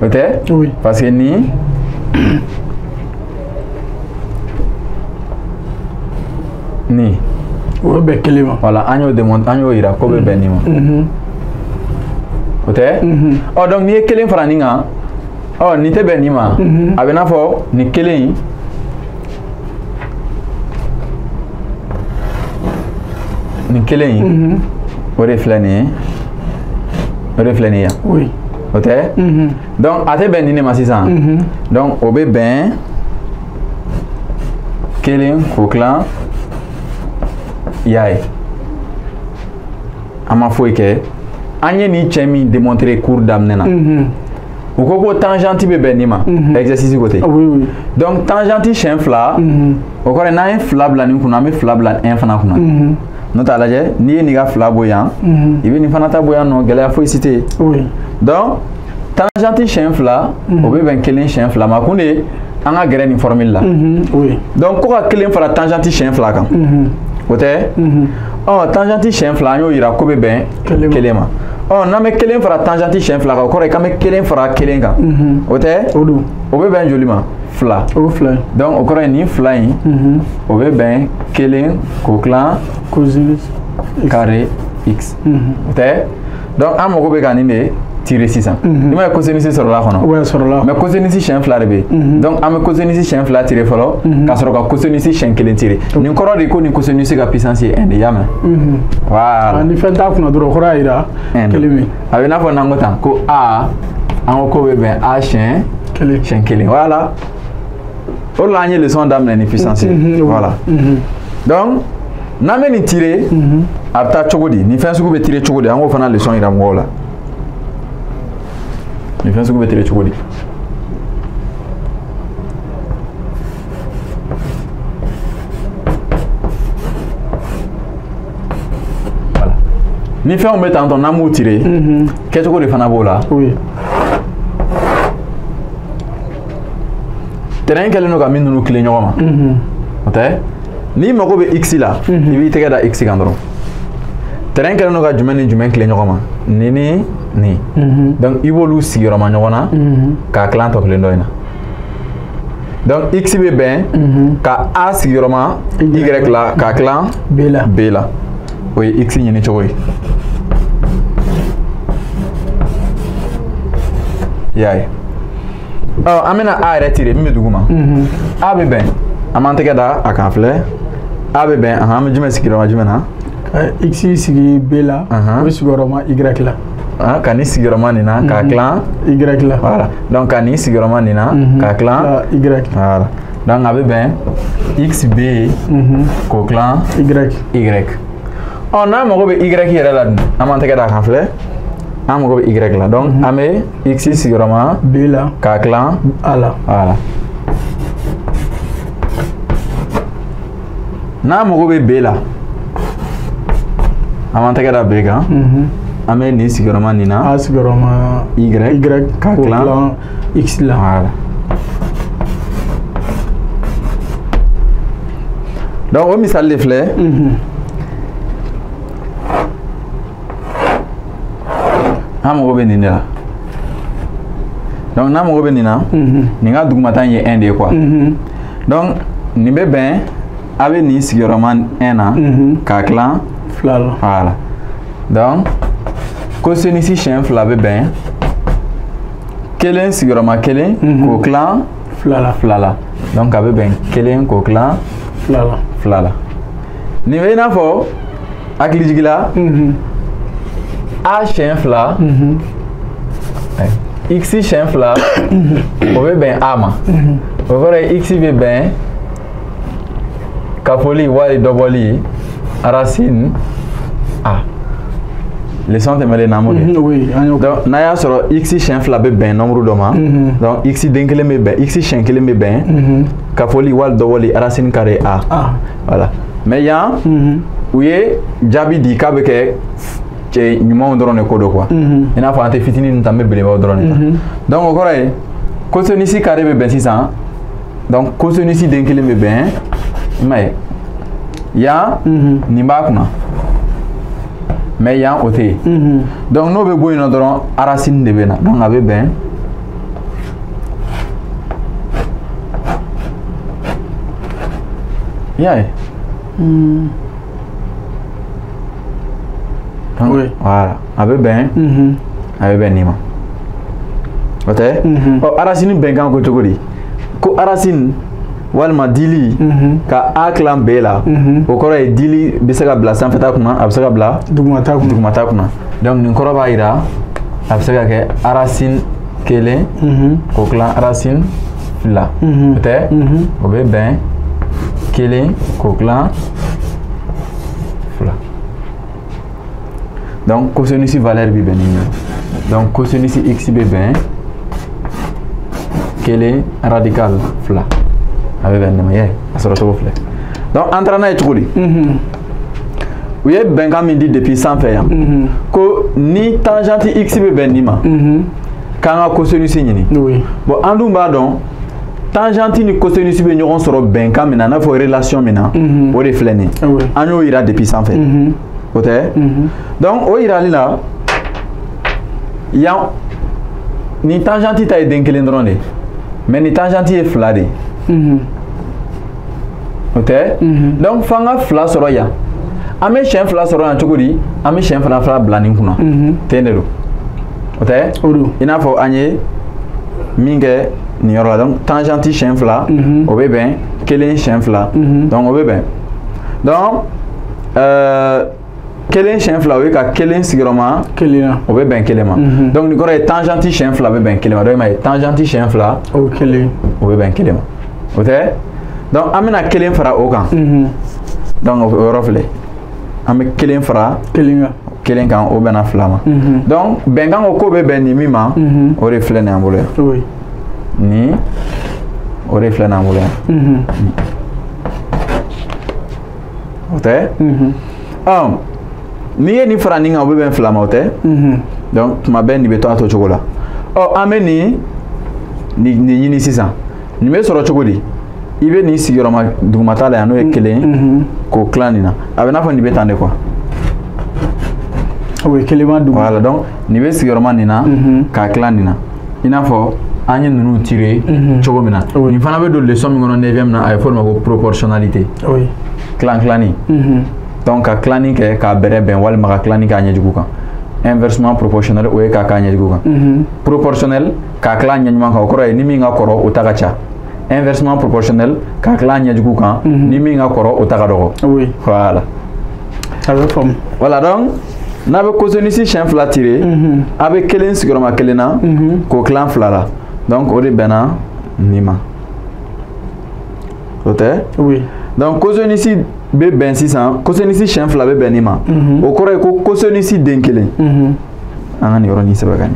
o tɛ parce que nin nin o bɛ bɛn kelen ma voilà an y'o démontre an y'o yira k'o bɛ bɛn nin ma o tɛ ɔ donc n'i ye kelen fara nin kan ɔ nin tɛ bɛn nin ma a bɛ n'a fɔ nin kelen in nin kelen in o de filɛ nin ye o de filɛ nin ye yan o tɛ donc a tɛ bɛn nin de ma sisan donc o bɛ bɛn kelen k'o tilan i y'a ye an ma foyi kɛ an ye nin cɛ min démontrer cours daminɛ na u ko ko tangente bɛ bɛn nin ma exercice ko ten donc tangente siɲɛ fila o kɔrɔ ye n'an ye fila bila nin kunna an bɛ fila bila 1 fana kunna n'o tɛ a lajɛ n'i ye nin ka fila bɔ yan i bɛ nin fana ta bɔ yan nɔ gɛlɛya foyi si tɛ yen donc tangente siɲɛ fila o bɛ bɛn kelen siɲɛ fila ma kun de ye an ka gɛrɛ nin formule la donc ko ka kelen fara tangente siɲɛ fila kan o tɛ ɔ tangente siɲɛ fila an y'o yira ko bɛ bɛn kelen ma ɔ n'an bɛ kelen fara tangente siɲɛ fila kan o kɔrɔ ye k'an bɛ kelen fara kelen kan o tɛ o bɛ bɛn joli ma fila o fila ye donc o kɔrɔ ye nin fila in o bɛ bɛn kelen k'o tilan cosinus carré x o tɛ donc an mago bɛ ka nin de tirer sisan i m'a ye cosinus sɔrɔla a kɔnɔ ouais sɔrɔla mais cosinus siɲɛ fila de bɛ yen donc an bɛ cosinus siɲɛ fila tirer fɔlɔ ka sɔrɔ ka cosinus siɲɛ kelen tirer nin kɔrɔ de ko nin cosinus ka puissance ye 1 de y'a mɛn voilà ni fɛn t'a kunna dɔrɔn o kɔrɔ y'a yira kelen bɛ a bɛ i n'a fɔ n'an ko tan ko a an ko k'o bɛ bɛn a siɲɛ kelen siɲɛ kelen voilà o de la an ye leçon daminɛ ni puissance ye voilà donc n'an bɛ nin tirer a bɛ taa cogo di nin fɛn sugu bɛ tirer cogo di an k'o fana leçon yira mɔgɔw la nin fɛn sugu bɛ tirer cogo di voilà ni fɛnw bɛ tan tɔ n'an b'u tirer kɛcogo de fana b'o la terrain kɛlen don ka min ninnu tilen ɲɔgɔn ma o tɛ n'i mago bɛ x la i b'i tɛgɛ da x kan dɔrɔn terrain kɛlen don ka jumɛn ni jumɛn tilen ɲɔgɔn ma Nin ni nin. Donc i b'olu sigiyɔrɔma ɲɔgɔn na k'a tilan tɔ kelen dɔ in na. Donc x bɛ bɛn ka a sigiyɔrɔma y la k'a tilan b la. B la. O ye x ɲini cogo ye. I y'a ye. Ɔ an bɛna a yɛrɛ tirer min bɛ duguma. A bɛ bɛn an b'an tɛgɛ da a kan filɛ. A bɛ bɛn an bɛ jumɛn sigiyɔrɔma jumɛn na? X sigi B la, o sigiyɔrɔma Y la. Ka nin sigiyɔrɔma nin na k'a tilan Y la. Voilà. Donc ka nin sigiyɔrɔma nin na k'a tilan Y. Voilà. Donc a bɛ bɛn XB k'o tilan Y. Y. Ɔ n'an mago bɛ Y yɛrɛ la dun, an b'an tɛgɛ da a kan filɛ. An mago bɛ Y la. Donc an bɛ X sigiyɔrɔma B la k'a tilan A la. Voilà. N'an mago bɛ B la, an b'an tɛgɛ da B kan. An bɛ nin sigiyɔrɔma nin na. A sigiyɔrɔma Y k'a tilan X la. Voilà. Donc o misali de filɛ. An mago bɛ nin de la. Donc n'an mago bɛ nin na, nin ka dugumata in ye 1 de ye quoi. Donc nin bɛ bɛn a bɛ nin sigiyɔrɔma 1 na k'a tilan 2 la. Voilà. Donc cosinus siɲɛ 2 bɛ bɛn 1 sigiyɔrɔma 1 k'o tilan 2 la. 2 la. Donc a bɛ bɛn 1 k'o tilan 2 la. 2 la. Nin bɛ i n'a fɔ hakilijigi la. A siɲɛ 2 x siɲɛ 2 o bɛ bɛn a ma. O kɔrɔ ye x bɛ bɛn kafoli wali dɔbɔli racine a. Leçon tɛmɛnen na an b'o kɛ. Oui, an y'o kɛ. Donc n'a y'a sɔrɔ x siɲɛ 2 bɛ bɛn nombre dɔ ma. Donc x den kelen bɛ bɛn x siɲɛ kelen bɛ bɛn kafoli wali dɔbɔli racine carré a. Voilà. Mais yan u ye jaabi di k'a bɛ kɛ cɛ ɲumanw dɔrɔn de ko don quoi. I n'a fɔ an tɛ fitinin ninnu ta, an bɛ belebaw dɔrɔn de ta. Donc o kɔrɔ ye cosinus carré bɛ bɛn sisan. Donc cosinus den kelen bɛ bɛn, i m'a ye, yan nin b'a kunna, mais yan o tɛ yen. Donc n'o bɛ bɔ yen nɔ dɔrɔn racine de bɛ na. Donc a bɛ bɛn i y'a ye. Donc, oui. Voilà. A bɛ bɛn. A bɛ bɛn nin ma. O tɛ? Ɔ racine bɛnkan ko cogo di? Ko racine walima dili ka a tilan B la, o kɔrɔ ye dili bɛ se ka bila sanfɛta kunna, a bɛ se ka bila dugumata kunna. Dugumata kunna. Donc nin kɔrɔ b'a jira a bɛ se ka kɛ racine 1 k'o tilan racine 2. O tɛ? O bɛ bɛn 1 k'o tilan 2. Donc cosinus valeur bɛ bɛn nin ye. Donc cosinus x bɛ bɛn 1 radical 2. A bɛ bɛn nin ma, a sɔrɔ cogo filɛ. Donc an taara n'a ye cogo di? U ye bɛnkan min di depuis sanfɛ yan. Ko ni tangente x bɛ bɛn nin ma, k'an ka cosinus ɲini. Bon an dun b'a dɔn tangente ni cosinus bɛ ɲɔgɔn sɔrɔ bɛnkan min na, n'a fɔ relation min na, o de filɛ nin ye. An y'o yira depuis sanfɛ. O tɛ? Donc o yirali la yan nin tangente ta ye den kelen dɔrɔn de ye, mais nin tangente ye 2 de ye. O tɛ? Donc f'an ka 2 sɔrɔ yan. An bɛ siɲɛ 2 sɔrɔ yan cogo di? An bɛ siɲɛ 2 bila nin kunna. Ten de don. O tɛ? I n'a fɔ an ye min kɛ nin yɔrɔ la. Donc tangente siɲɛ 2 o bɛ bɛn 1 siɲɛ 2. Donc o bɛ bɛn. Donc 1 siɲɛ 2 o ye ka 1 sigiyɔrɔma 1 o bɛ bɛn 1 ma. Donc nin kɔrɔ ye tangente siɲɛ 2 bɛ bɛn 1 ma. Donc i m'a ye tangente siɲɛ 2 o 1 o bɛ bɛn 1 ma. O tɛ? Donc an bɛna 1 fara o kan. Donc o yɔrɔ filɛ. An bɛ 1 fara 1 kan, o bɛnna 2 ma. Donc bɛnkan ko k'o bɛ bɛn nin min ma, o de filɛ nin y'an bolo yan. Nin o de filɛ nin y'an bolo yan. O tɛ? Ɔ n'i ye nin fara nin kan, o bɛ bɛn 2 ma, o tɛ? Donc tuma bɛɛ nin bɛ to a to cogo la. Ɔ an bɛ nin ɲini sisan. Nin bɛ sɔrɔ cogo di? I bɛ nin sigiyɔrɔma dugumata la yan, n'o ye 1 k'o tilan nin na. A bɛ n'a fɔ nin bɛ tan de quoi. Oui, kelen b'a duguma. Voilà, donc nin bɛ sigiyɔrɔma nin na k'a tila nin na. I n'a fɔ an ye ninnu tirer cogo min na. Nin fana bɛ don leçon min kɔnɔ 9e na, a bɛ fɔ o de ma ko proportionnalité. Oui. Tilan tilanni. Donc ka tilanni kɛ k'a bɛrɛ bɛn walima ka tilanni k'a ɲɛjugu kan. Inversement proportionnel o ye k'a k'a ɲɛjugu kan. Proportionnel k'a tila ɲɛɲuman kan, o kɔrɔ ye ni min ka kɔrɔ o ta ka ca. Inversement proportionnel k'a tila ɲɛjugu kan, ni min ka kɔrɔ o ta ka dɔgɔ. Oui. Voilà. A bɛ faamu. Voilà, donc n'a bɛ cosinus siɲɛ 2 tirer, a bɛ kelen sigiyɔrɔma kelen na k'o tilan 2 la. Donc o de bɛnna nin ma. O tɛ? Oui. Donc cosinus bɛ bɛn sisan, cosinus siɲɛ 2 bɛ bɛn nin ma. O kɔrɔ ye ko cosinus den kelen. An ka nin yɔrɔnin sɛbɛn ka ɲɛ.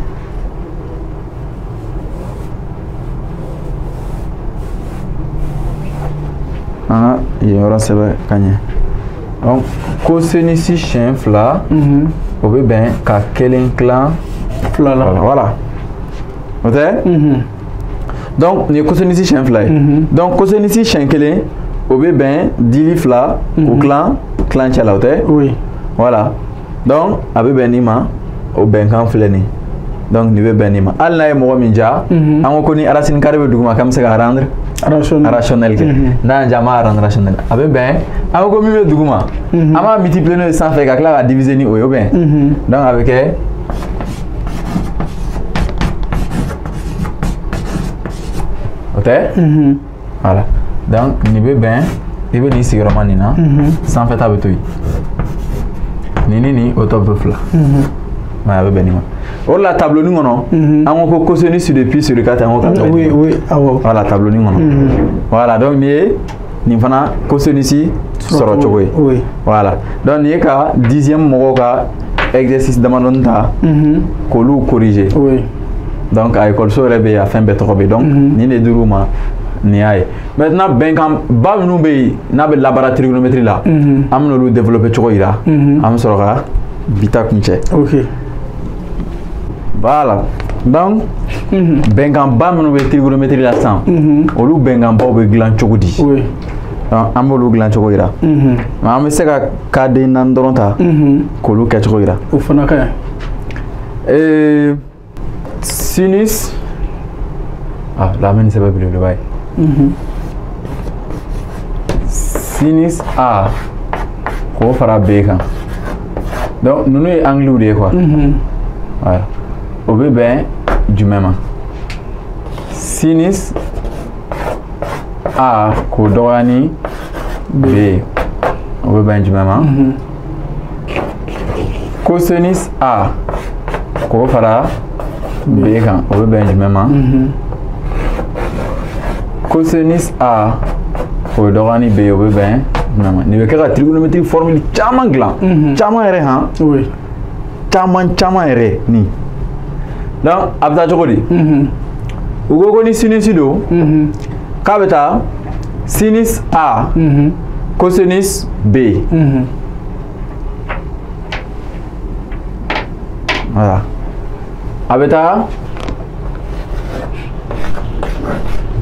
An ka yen yɔrɔ sɛbɛn ka ɲɛ. Donc cosinus siɲɛ 2 o bɛ bɛn ka kelen tilan 2 la. Voilà. O tɛ? Donc nin ye cosinus siɲɛ 2 ye. Donc cosinus siɲɛ 1 o bɛ bɛn dili 2 k'o tilan tilancɛ la, o tɛ? Oui. Voilà. Donc a bɛ bɛn nin ma, o bɛnkan filɛ nin. Donc nin bɛ bɛn nin ma. Hali n'a ye mɔgɔ min ja, an ko ni racine carrée bɛ duguma k'an bɛ se ka rendre rationnel kɛ. N'a y'an ja, an b'a rendre rationnel. A bɛ bɛn, an ko min bɛ duguma, an b'a multiplier n'o ye sanfɛ ka tila ka diviser ni o ye, o bɛn. Donc a bɛ kɛ o tɛ? Voilà. Donc nin bɛ bɛn, i bɛ nin sigiyɔrɔma nin na, sanfɛ ta bɛ to yen. Nin ni nin o tɔ bɛ to 2. Mais a bɛ bɛn nin ma. O de la tableau nin kɔnɔ, an ko cosinus de pi sur 4, an ko ka bɛn. Oui, oui, awɔ. Voilà, tableau nin kɔnɔ. Voilà, donc nin ye nin fana cosinus sɔrɔ cogo ye. Oui. Voilà. Donc nin ye ka 10e mɔgɔw ka exercice damadɔni ta k'olu corriger. Oui. Donc a école so yɛrɛ bɛ yen, a fɛn bɛɛ tɔgɔ bɛ yen. Donc nin de dir'u ma. Nin y'a ye. Maintenant bɛnkan ba minnu bɛ yen n'a bɛ labaara trigonométrie la, an bɛ n'olu développer cogo yira. An bɛ sɔrɔ ka bi ta kuncɛ. Ok. Voilà. Donc bɛnkanba minnu bɛ trigonométrie la sisan, olu bɛnkanbaw bɛ dilan cogo di? Oui. Donc an b'olu dilan cogo yira. Mais an bɛ se ka cas den 4 dɔrɔn ta k'olu kɛcogo yira. O fana ka ɲi. Sinus, ah la an bɛ nin sɛbɛn belebeleba ye. Sinus A k'o fara B kan. Donc ninnu ye angle de ye quoi. Voilà. O bɛ bɛn jumɛn ma? Sinus A k'o dɔgɔya ni B ye, o bɛ bɛn jumɛn ma? Cosinus A k'o fara B kan, o bɛ bɛn jumɛn ma? Cosinus A k'o dɔgɔya ni B ye, o bɛ bɛn jumɛn ma? Nin bɛ kɛ ka trigonométrie formule caman dilan. Caman yɛrɛ han. Oui. Caman caman yɛrɛ nin. Donc a bɛ taa cogo di? U ko ko ni sinus don, k'a bɛ taa sinus A cosinus B. Voilà. A bɛ taa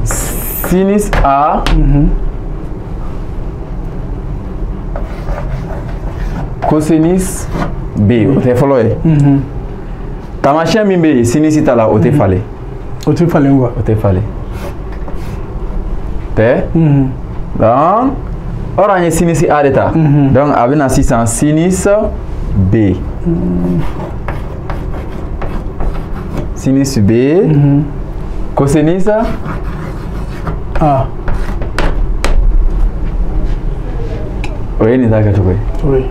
sinus A cosinus B, o tɛ fɔlɔ ye. Taamasiyɛn min bɛ yen sinus ta la, o tɛ falen. O tɛ falen quoi. O tɛ falen. Tɛ? Donc or an ye sinus A de ta. Donc a bɛ na sisan sinus B. Sinus B cosinus A. O ye nin ta kɛcogo ye. Oui.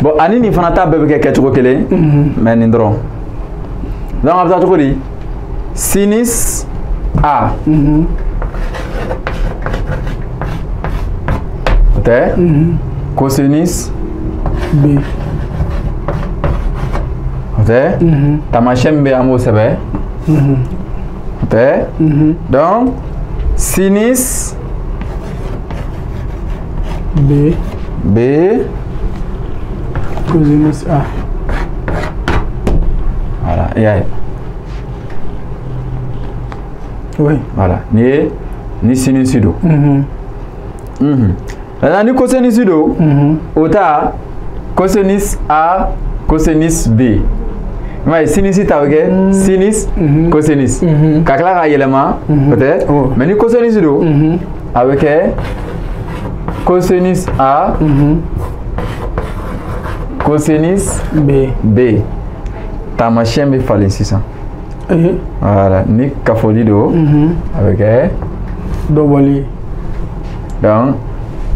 Bon, ani nin fana ta bɛɛ bɛ kɛ kɛcogo kelen, mais nin dɔrɔn. Donc a bɛ taa cogo di? Sinus A. O tɛ? Cosinus B. O tɛ? Taamasiyɛn min bɛ yen an b'o sɛbɛn. O tɛ? Donc sinus B. B cosinus A. Voilà, i y'a ye. Oui. Voilà, nin ye ni sinus don. Maintenant ni cosinus don, o ta cosinus A Cosinus B. I m'a ye sinus ta bɛ kɛ sinus cosinus. Ka tila k'a yɛlɛma peut-être. Mais ni cosinus don, a bɛ kɛ cosinus A cosinus B. B. Taamasiyɛn bɛ falen sisan. Voilà, ni kafoli don, a bɛ kɛ dɔ bɔli. Donc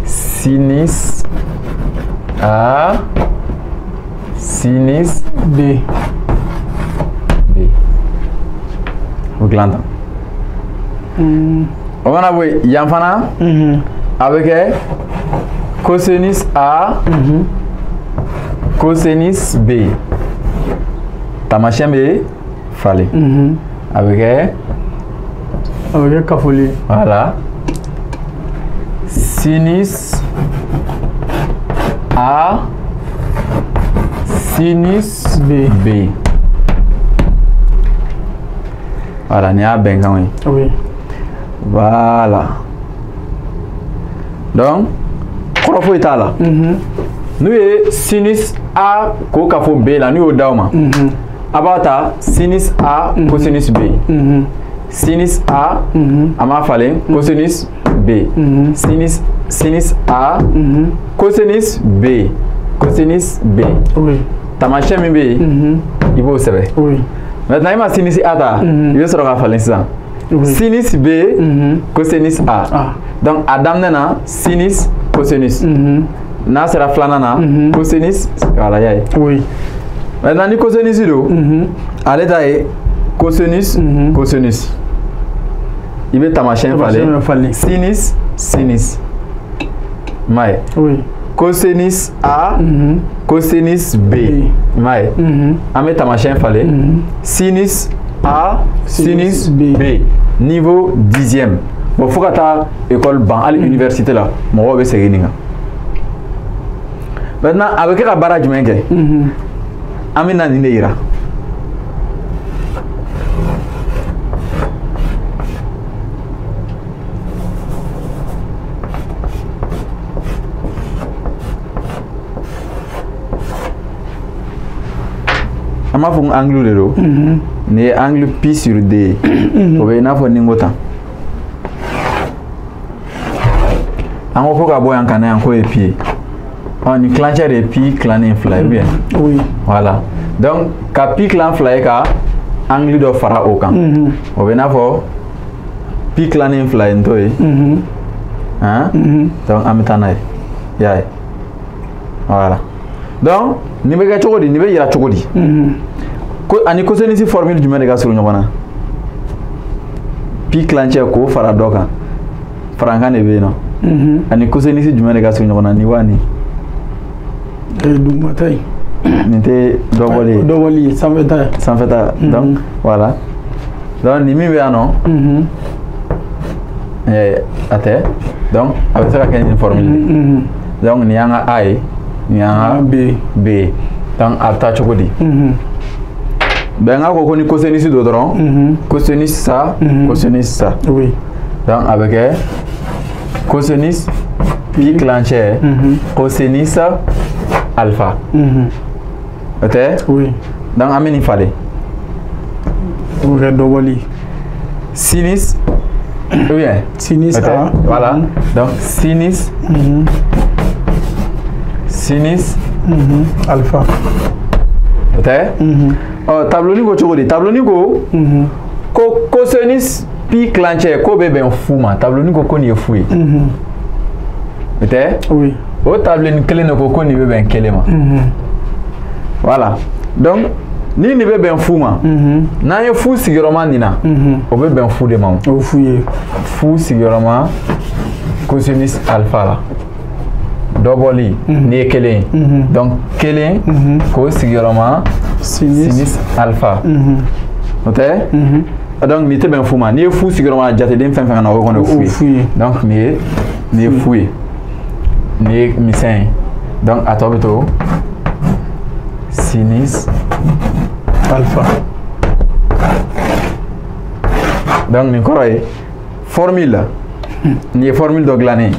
sinus A sinus B. B. O dilan tan. O mana bɔ yen, yan fana a bɛ kɛ cosinus A cosinus B. Taamasiyɛn bɛ falen. A bɛ kɛ. A bɛ kɛ kafoli. Voilà. Sinus A sinus B. B. Voilà, nin y'a bɛnkanw ye. Oui. Voilà. Donc, kɔrɔ foyi t'a la. N'u ye sinus A k'o kafo B la, n'u y'o d'aw ma, a b'a ta sinus A cosinus B. Sinus A, a m'a falen, cosinus B. Sinus A, cosinus B. Cosinus B. Oui. Taamasiyɛn min bɛ yen, i b'o sɛbɛn. Oui. Maintenant, i ma sinus A ta, i bɛ sɔrɔ k'a falen sisan. Sinus B, cosinus A. Donc, a daminɛ na sinus, cosinus. N'a sera filanan na, cosinus, voilà, y'a ye. Oui. Maintenant, ni cosinus don, ale ta ye cosinus, cosinus. I bɛ taamasiyɛn falen. Sinus, sinus. I m'a ye. Oui. Cosinus A, cosinus B. I m'a ye. An bɛ taamasiyɛn falen. Sinus A, sinus B. Niveau 10e. Bon, fo ka taa école ban hali université la, mɔgɔw bɛ segin nin kan. Maintenant, a bɛ kɛ ka baara jumɛn kɛ? An bɛ na nin de yira. An b'a fɔ ko angle de don. Nin ye angle pi sur D ye. O bɛ i n'a fɔ ni n ko tan. An ko ka bɔ yan ka na yan k'o ye pi ye. Ɔ nin tilancɛ de ye pi tilannen fila ye ou bien? Oui. Voilà. Donc ka pi tilan fila ye ka angle dɔ fara o kan. O bɛ i n'a fɔ pi tilannen fila ye nin t'o ye. Han? Donc an bɛ taa n'a ye. I y'a ye. Voilà. Donc nin bɛ kɛ cogo di? Nin bɛ yira cogo di? Ko ani cosinus formule jumɛn de ka surun ɲɔgɔn na? Pi tilancɛ k'o fara dɔ kan. Farankan de bɛ yen nɔ. Ani cosinus jumɛn de ka surun ɲɔgɔn na? Nin wa nin? Dugumata in. Nin tɛ dɔ bɔli ye. Dɔ bɔli ye sanfɛta ye. Sanfɛta. Donc voilà. Donc nin min bɛ yan nɔ. A tɛ. Donc a bɛ se ka kɛ nin formule de. Donc nin y'an ka A ye. Nin y'an ka B. B. Donc a bɛ taa cogo di? Bɛnkan ko ni cosinus don dɔrɔn. Cosinus sa, cosinus sa. Oui. Donc a bɛ kɛ cosinus pi tilancɛ cosinus alpha. O tɛ? Oui. Donc an bɛ nin falen. O bɛ kɛ dɔ bɔli. Sinus ou bien? Sinus A. Voilà. Donc sinus. Sinus alpha. O tɛ? Ɔ tableau ko cogo di? Tableau ko ko cosinus pi tilancɛ k'o bɛ bɛn fu ma. Tableau ko ko nin ye fu ye. O tɛ? Oui. O tableau kelen de ko ko nin bɛ bɛn kelen ma. Voilà. Donc ni nin bɛ bɛn fu ma, n'an ye fu sigiyɔrɔma nin na, o bɛ bɛn fu de ma. O fu ye. Fu sigiyɔrɔma cosinus alpha la. Dɔ bɔli nin ye kelen ye. Donc kelen k'o sigiyɔrɔma sinus alpha. O tɛ? Donc nin tɛ bɛn fu ma. N'i ye fu sigiyɔrɔma jateden fɛn fɛn ka na o kɔni o ye fu ye. Donc nin ye fu ye. Nin ye misɛn ye. Donc a tɔ bɛ to sinus alpha. Donc nin kɔrɔ ye formule nin ye formule dɔ dilannen ye.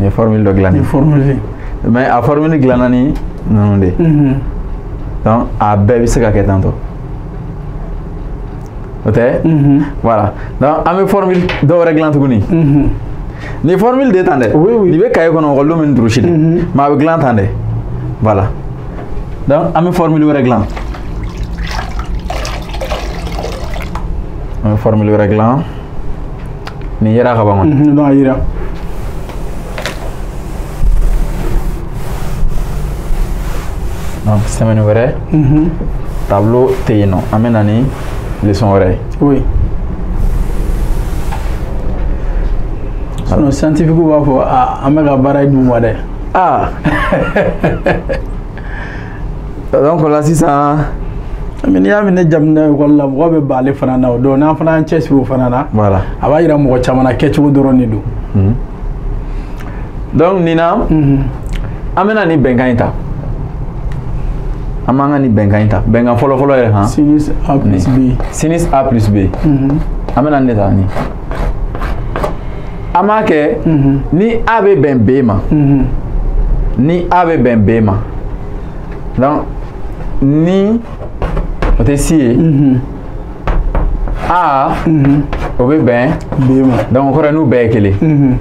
Nin formule dɔ dilanni. Nin formule. Mais a formule dilanna ni ninnu de ye. Donc a bɛɛ bɛ se ka kɛ tan tɔ. O tɛ? Voilà. Donc an bɛ formule dɔ wɛrɛ dilan tuguni. Nin formule de tan dɛ. Oui, oui. Nin bɛ cahier kɔnɔ ekɔlidenw bɛ nin durusi de. Mais a bɛ dilan tan dɛ. Voilà. Donc an bɛ formule wɛrɛ dilan. An bɛ formule wɛrɛ dilan. Nin yera ka ban kɔni. Non, a yera. Donc semaine wɛrɛ. Tableau tɛ yen nɔ. An bɛ na ni leçon wɛrɛ ye. Oui. Sinon scientifique b'a fɔ an bɛ ka baara d'u ma dɛ. Ah. Donc là sisan. Mais n'i y'a minɛ jaminɛ ekɔli la mɔgɔ bɛ ban ale fana na o donc n'an fana y'an cɛsiri o fana na. Voilà. A b'a yira mɔgɔ caman na kɛcogo dɔrɔn de don. Donc nin na. An bɛna nin bɛnkan in ta. An b'an ka nin bɛnkan in ta. Bɛnkan fɔlɔ-fɔlɔ yɛrɛ han. Sinus A plus B. Sinus A plus B. An bɛna nin de ta nin. An b'a kɛ ni A bɛ bɛn B ma. Ni A bɛ bɛn B ma. Donc ni o tɛ si ye. A o bɛ bɛn B ma. Donc o kɔrɔ ye n'u bɛɛ ye kelen.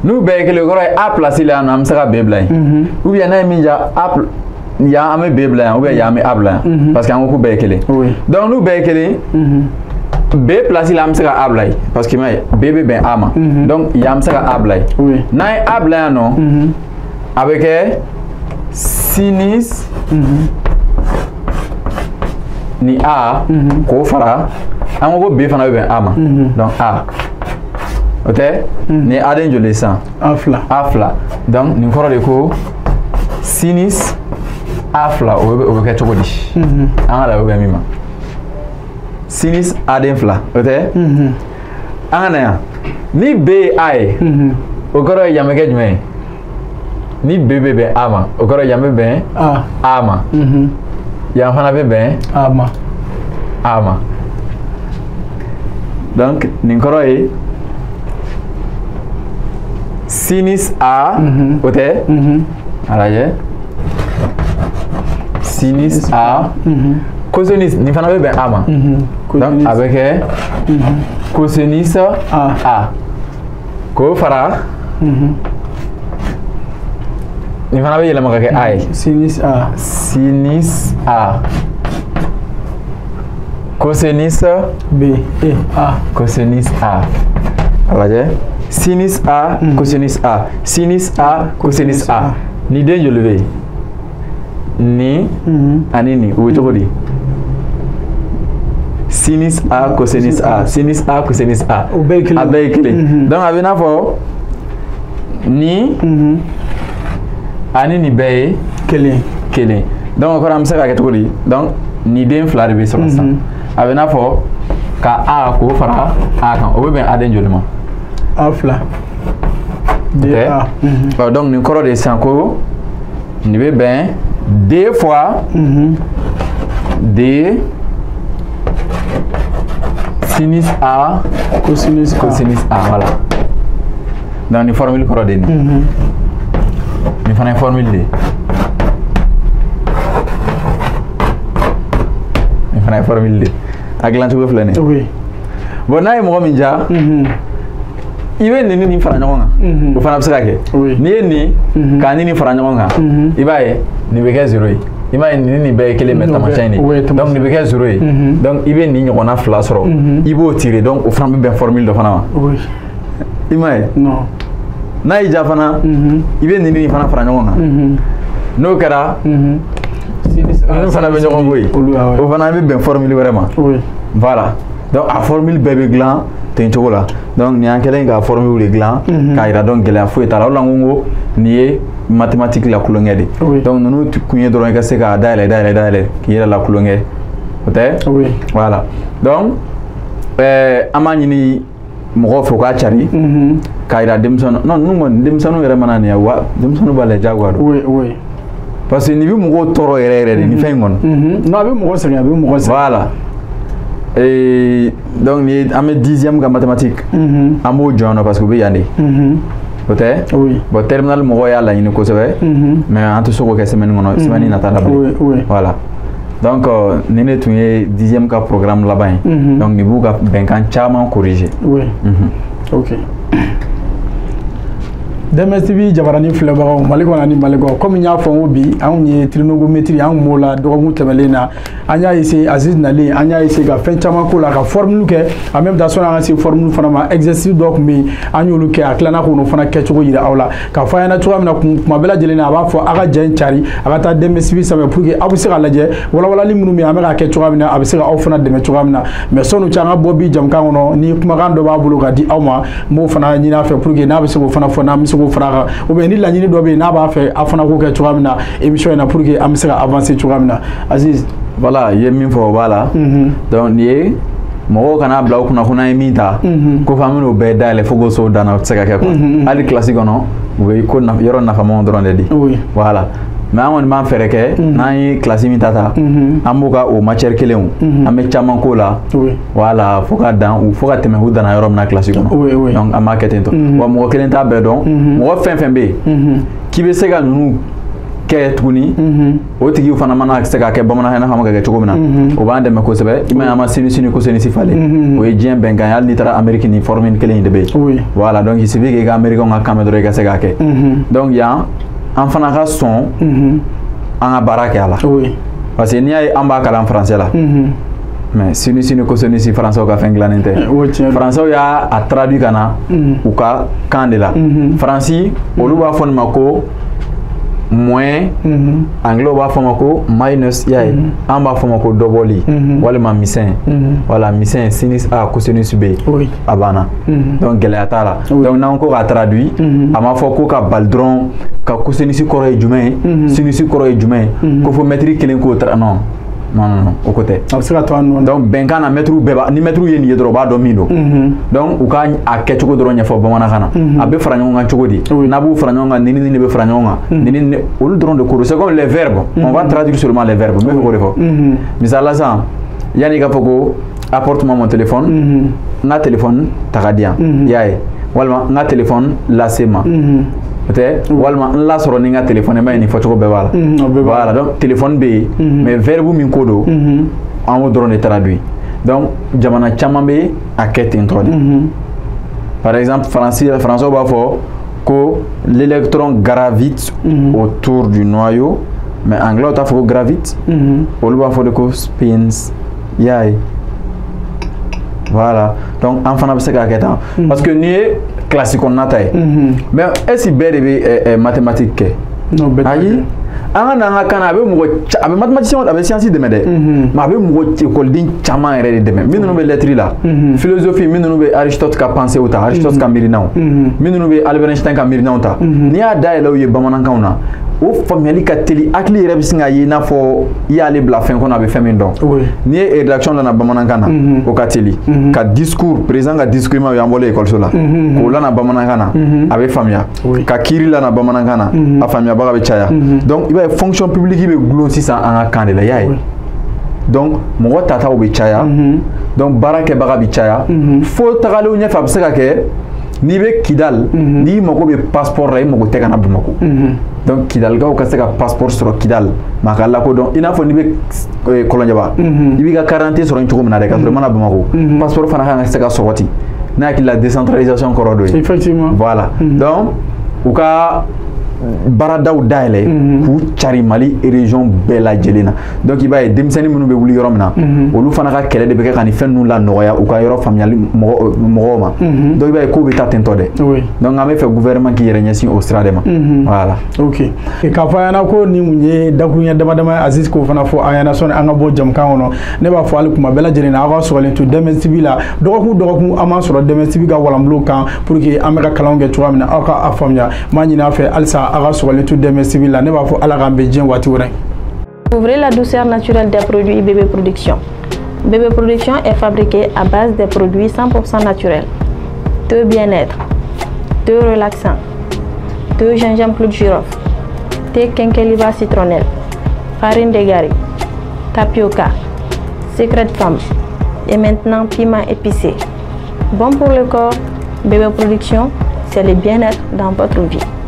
N'u bɛɛ ye kelen o kɔrɔ ye A place la yan nɔ an bɛ se ka B bila yen. Ou bien n'a ye min diya A yan an bɛ B bila yan ou bien yan an bɛ A bila yan. Parce que an ko k'u bɛɛ ye kelen. Donc n'u bɛɛ ye kelen. B place la an bɛ se ka A bila yen parce que i m'a ye B bɛ bɛn A ma. Donc yan an bɛ se ka A bila yen. N'an ye A bila yan nɔ. A bɛ kɛ sinus ni A k'o fara an ko ko B fana bɛ bɛn A ma. Donc A o tɛ nin ye A den joli ye sisan? A fila. A fila. Donc nin kɔrɔ de ko sinus A fila o bɛ kɛ cogo di? An ka lajɛ o bɛ bɛn min ma. Sinus A den fila o tɛ? An ka na yan ni B ye A ye o kɔrɔ ye yan bɛ kɛ jumɛn ye? Ni B bɛ bɛn A ma o kɔrɔ ye yan bɛ bɛn A ma. Yan fana bɛ bɛn A ma. A ma. Donc nin kɔrɔ ye sinus A o tɛ? A lajɛ sinus A cosinus nin fana bɛ bɛn A ma. Donc a bɛ kɛ cosinus A k'o fara nin fana bɛ yɛlɛma ka kɛ A ye. Sinus A. Sinus A. Cosinus B E A. Cosinus A. A lajɛ sinus A cosinus A sinus A cosinus A. Ni den joli bɛ yen? Nin ani nin o bɛ cogo di? Sinus A cosinus A sinus A cosinus A. O bɛɛ ye kelen. A bɛɛ ye kelen. Donc a bɛ i n'a fɔ nin. Ani nin bɛɛ ye kelen. Kelen. Donc o kɔrɔ an bɛ se k'a kɛ cogo di? Donc nin den fila de bɛ sɔrɔ sisan. A bɛ i n'a fɔ ka A k'o fara A kan o bɛ bɛn A den joli ma? A fila. D A. Ɔ donc nin kɔrɔ de ye sisan ko nin bɛ bɛn D fois D sinus A cosinus A. Cosinus A voilà. Donc nin formule kɔrɔ de ye nin. Nin fana ye formule de ye. Nin fana ye formule de ye. A dilancogo filɛ nin ye. Oui. Bon n'a ye mɔgɔ min diya. I bɛ nin ni nin fara ɲɔgɔn kan. O fana bɛ se ka kɛ. N'i ye nin k'a ni nin fara ɲɔgɔn kan. I b'a ye nin bɛ kɛ 0 ye. I m'a ye nin ni nin bɛɛ ye kelen mais taamasiyɛn de ye. Donc nin bɛ kɛ 0 ye. Donc i bɛ nin ɲɔgɔnna fila sɔrɔ. I b'o tirer donc o fana bɛ bɛn formule dɔ fana ma. I m'a ye? Non. N'a y'i diya fana i bɛ nin ni nin fana fara ɲɔgɔn kan. N'o kɛra ninnu fana bɛ ɲɔgɔn bɔ yen. O fana bɛ bɛn formule wɛrɛ ma. Voilà. Donc a formule bɛɛ bɛ dilan ten cogo la. Donc nin y'an kɛlen ka formule de dilan k'a yira donc gɛlɛya foyi t'a la. O de la n ko nin ye mathématique la kulonkɛ de. Donc ninnu kun ye dɔrɔn i ka se k'a dayɛlɛ dayɛlɛ dayɛlɛ k'i yɛrɛ la kulonkɛ. O tɛ? Voilà. Donc an b'a ɲini mɔgɔw fɛ u k'a cari k'a yira denmisɛnninw non ninnu kɔni denmisɛnninw yɛrɛ mana nin ye wa denmisɛnninw b'a lajɛ diyagoya don. Oui oui. Parce que nin bɛ mɔgɔw tɔɔrɔ yɛrɛ yɛrɛ de nin fɛn in kɔnɔ. Non a bɛ mɔgɔ sɛgɛn a bɛ mɔgɔ sɛgɛn. Voilà. Et donc an bɛ 10e ka mathématique. An b'o jɔ yan nɔ parce que u bɛ yan de. O tɛ? Oui. Bon, terminale mɔgɔw y'a laɲini kosɛbɛ, mais an tɛ se k'o kɛ semaine kɔnɔ, semaine nata la bilen. Voilà. Donc nin de tun ye 10e ka programme laban ye. Donc nin b'u ka bɛnkan caman corriger. Oui. Ok. DMS TV jabarani filɛbagaw Mali kɔnɔ ani Mali kɔ, komi n y'a fɔ n ko bi anw ye trigonométrie, an kun b'o la dɔgɔkun tɛmɛnen na. An y'a essayer, Aziz nalen, an y'a essayer ka fɛn caman k'o la, ka formule kɛ. En même temps, sɔnni an ka se formule fana ma, exercice dɔ tun bɛ yen, an y'olu kɛ. A tilala k'o fana kɛcogo yira aw la, k'a fɔ an ɲɛna cogoya min na kuma bɛɛ lajɛlen na, a b'a fɔ a ka ja in cari, a ka taa DMS TV sanfɛ pour que aw bɛ se ka lajɛ walawalali minnu bɛ yen, an bɛ k'a kɛ cogoya min na, a bɛ se ka aw fana dɛmɛ cogoya min na. Mais sɔnni cɛ an ka bɔ bi jamukan kɔnɔ, ni kumakan dɔ b'a bolo ka di aw ma, n b'o fana ɲini a fɛ pour que n'a bɛ se k'o fana fɔ, n'an bɛ se k'o fara a kan, ou bien ni laɲini dɔ bɛ yen n'a b'a fɛ a fana k'o kɛ cogoya min na émission in na, pour que an bɛ se ka avancer cogoya min na, Aziz. Voilà, i ye min fɔ, o b'a la. Donc nin ye mɔgɔw kana bila u kunna ko n'an ye min ta ko f'an bɛn'o bɛɛ dayɛlɛ fo k'o so dan na, o tɛ se ka kɛ quoi. Hali kilasi kɔnɔ, u bɛ ko yɔrɔ nafamaw dɔrɔn de di. Voilà. Mais an kɔni b'an fɛɛrɛ kɛ, n'an ye kilasi min ta, an b'o ka o matière kelenw, an bɛ caman k'o la. Voilà, fo ka dan, fo ka tɛmɛ u danna yɔrɔ min na kilasi kɔnɔ. Donc an b'a kɛ ten tɔ. Wa mɔgɔ kelen t'a bɛɛ dɔn. Mɔgɔ fɛn fɛn bɛ yen k'i bɛ se ka ninnu kɛ tuguni, o tigiw fana mana se ka kɛ bamanankan na, ka kɛ cogo min na, o b'an dɛmɛ kosɛbɛ. I m'a ye, an ma sinus ni cosinus falen, o ye diɲɛ bɛnkan ye. Hali n'i taara Amérique, ni formule kelen in de bɛ yen. Voilà, donc il suffit k'i ka américain ka kan mɛn dɔrɔn, i ka se k'a kɛ. Donc yan an fana ka sɔn an ka baara kɛ a la, parce que n'i y'a ye an b'a kalan français la, mais sinus ni cosinus, français ka fɛn dilannen tɛ. Français y'a a traduit ka na u ka kan de la. Faransi olu b'a fɔ nin ma ko moins, anglais b'a fɔ ma ko minus, i y'a ye, an b'a fɔ ma ko dɔbɔli walima misɛn. Voilà, misɛn, sinus A cosinus B, a banna. Donc gɛlɛya t'a la. Donc n'an ko k'a traduit, a ma fɔ ko ka bali dɔrɔn ka cosinus kɔrɔ ye jumɛn ye, sinus kɔrɔ ye jumɛn ye, ko fo mɛtiri kelen k'o tra, non non non, o ko tɛ. A bɛ se ka to a nɔ. Donc bɛnkan na, mɛtiriw bɛɛ b'a, ni mɛtiriw ye nin ye dɔrɔn, u b'a dɔn min don. Donc u ka a kɛcogo dɔrɔn ɲɛfɔ bamanankan na, a bɛ fara ɲɔgɔn kan cogo di, n'a b'u fara ɲɔgɔn kan, nin ni nin bɛ fara ɲɔgɔn kan, nin ni olu dɔrɔn de ko don. C'est comme les verbes, on va traduire seulement les verbes. N bɛ fɛ k'o de fɔ. Misali la sisan, yanni i ka fɔ ko apporte-moi mon téléphone, n ka téléphone ta ka di yan, i y'a ye, walima n ka téléphone lase ma, o tɛ, walima n lasɔrɔ ni n ka téléphone, i m'a ye, nin fɔcogo bɛɛ b'a la. Voilà, donc téléphone bɛ yen, mais verbe min ko don, an b'o dɔrɔn de traduit. Donc jamana caman bɛ a kɛ ten tɔ de. Par exemple, français b'a fɔ ko l'électron gravite autour du noyau, mais anglais t'a fɔ ko gravite, olu b'a fɔ de ko spins, i y'a ye. Voilà, donc an fana bɛ se k'a kɛ tan, parce que n'i ye kilasi kɔnɔna ta ye, mais est ce que bɛɛ de bɛ mathématique kɛ? Ayi, an ka n'an ka kan na, a bɛ mɔgɔ, a bɛ mathématicien, a bɛ science dɛmɛ dɛ, mais a bɛ mɔgɔ ekɔliden caman yɛrɛ de dɛmɛ, minnu bɛ lettre la, philosophie, minnu bɛ Aristote ka pensée ta, Aristote ka miirinaw, minnu bɛ Albert Einstein ka miirinaw ta, n'i y'a dayɛlɛ u ye bamanankanw na, o faamuyali ka teli, hakili yɛrɛ bɛ sin k'a ye i n'a fɔ i y'ale bila fɛn kɔnɔ, a bɛ fɛn min dɔn. N'i ye rédaction lana bamanankan na, o ka teli ka discours, président ka discours ma, o y'an bɔlen ekɔliso la, k'o lana bamanankan na, a bɛ faamuya, ka kiiri lana bamanankan na, a faamuyabaga bɛ caya. Donc i b'a ye, fonction publique bɛ gulon sisan an ka kan de la, i y'a ye. Donc mɔgɔ tataw bɛ caya, donc baara kɛbaga bɛ caya, fo tagalenw ɲɛfɛ a bɛ se ka kɛ n'i bɛ Kidal, n'i mago bɛ passeport la, i mago tɛ ka na Bamakɔ. Donc Kidalikaw ka se ka passeport sɔrɔ Kidal, maa ka lakodɔn i n'a fɔ n'i bɛ Kɔlɔnjɛba, i b'i ka carte d'identité sɔrɔ cogo min na dɛ, ka sɔrɔ i ma na Bamakɔ, passeport fana kan ka se ka sɔrɔ ten. Ne hakili la, décentralisation kɔrɔ dɔ ye. Effectivement. Voilà, donc u ka baaradaw dayɛlɛ k'u cari Mali région bɛɛ lajɛlen na. Donc i b'a ye, denmisɛnnin minnu bɛ wuli yɔrɔ min na, olu fana ka kɛlɛ de bɛ kɛ ka nin fɛn ninnu la nɔgɔya u ka yɔrɔ faamuyali mɔgɔw ma. Donc i b'a ye kow bɛ taa ten tɔ dɛ. Donc an bɛ fɛ gouvernement k'i yɛrɛ ɲɛsin o sira de ma. Voilà. Ok, k'a fɔ an ɲɛna ko nin kun ye dakuruɲɛ dama dama ye, Aziz k'o fana fɔ an ɲɛna sɔnni an ka bɔ jamukan kɔnɔ. Ne b'a fɔ hali kuma bɛɛ lajɛlen na, aw ka sɔgɔlen to DMS TV la, dɔgɔkun dɔgɔkun an b'an sɔrɔ DMS TV ka walanbulon kan pour que an bɛ ka kalanw kɛ cogoya min na, aw ka a faamuya. N b'a ɲini aw fɛ halisa aw ka sɔgɔlen to DMS TV la. Ne b'a fɔ ala k'an bɛn diɲɛ waati wɛrɛ. Ouvrez la douceur naturelle des produits Bébé Production. Bébé Production est fabriqué à base des produits 100% naturels. De bien-être, de relaxant, de gingembre clou de girofle, thé quinqueliba citronnelle, farine de gari, tapioca, secret de femme et maintenant piment épicé. Bon pour le corps, Bébé Production, c'est C'est le bien-être dans votre vie.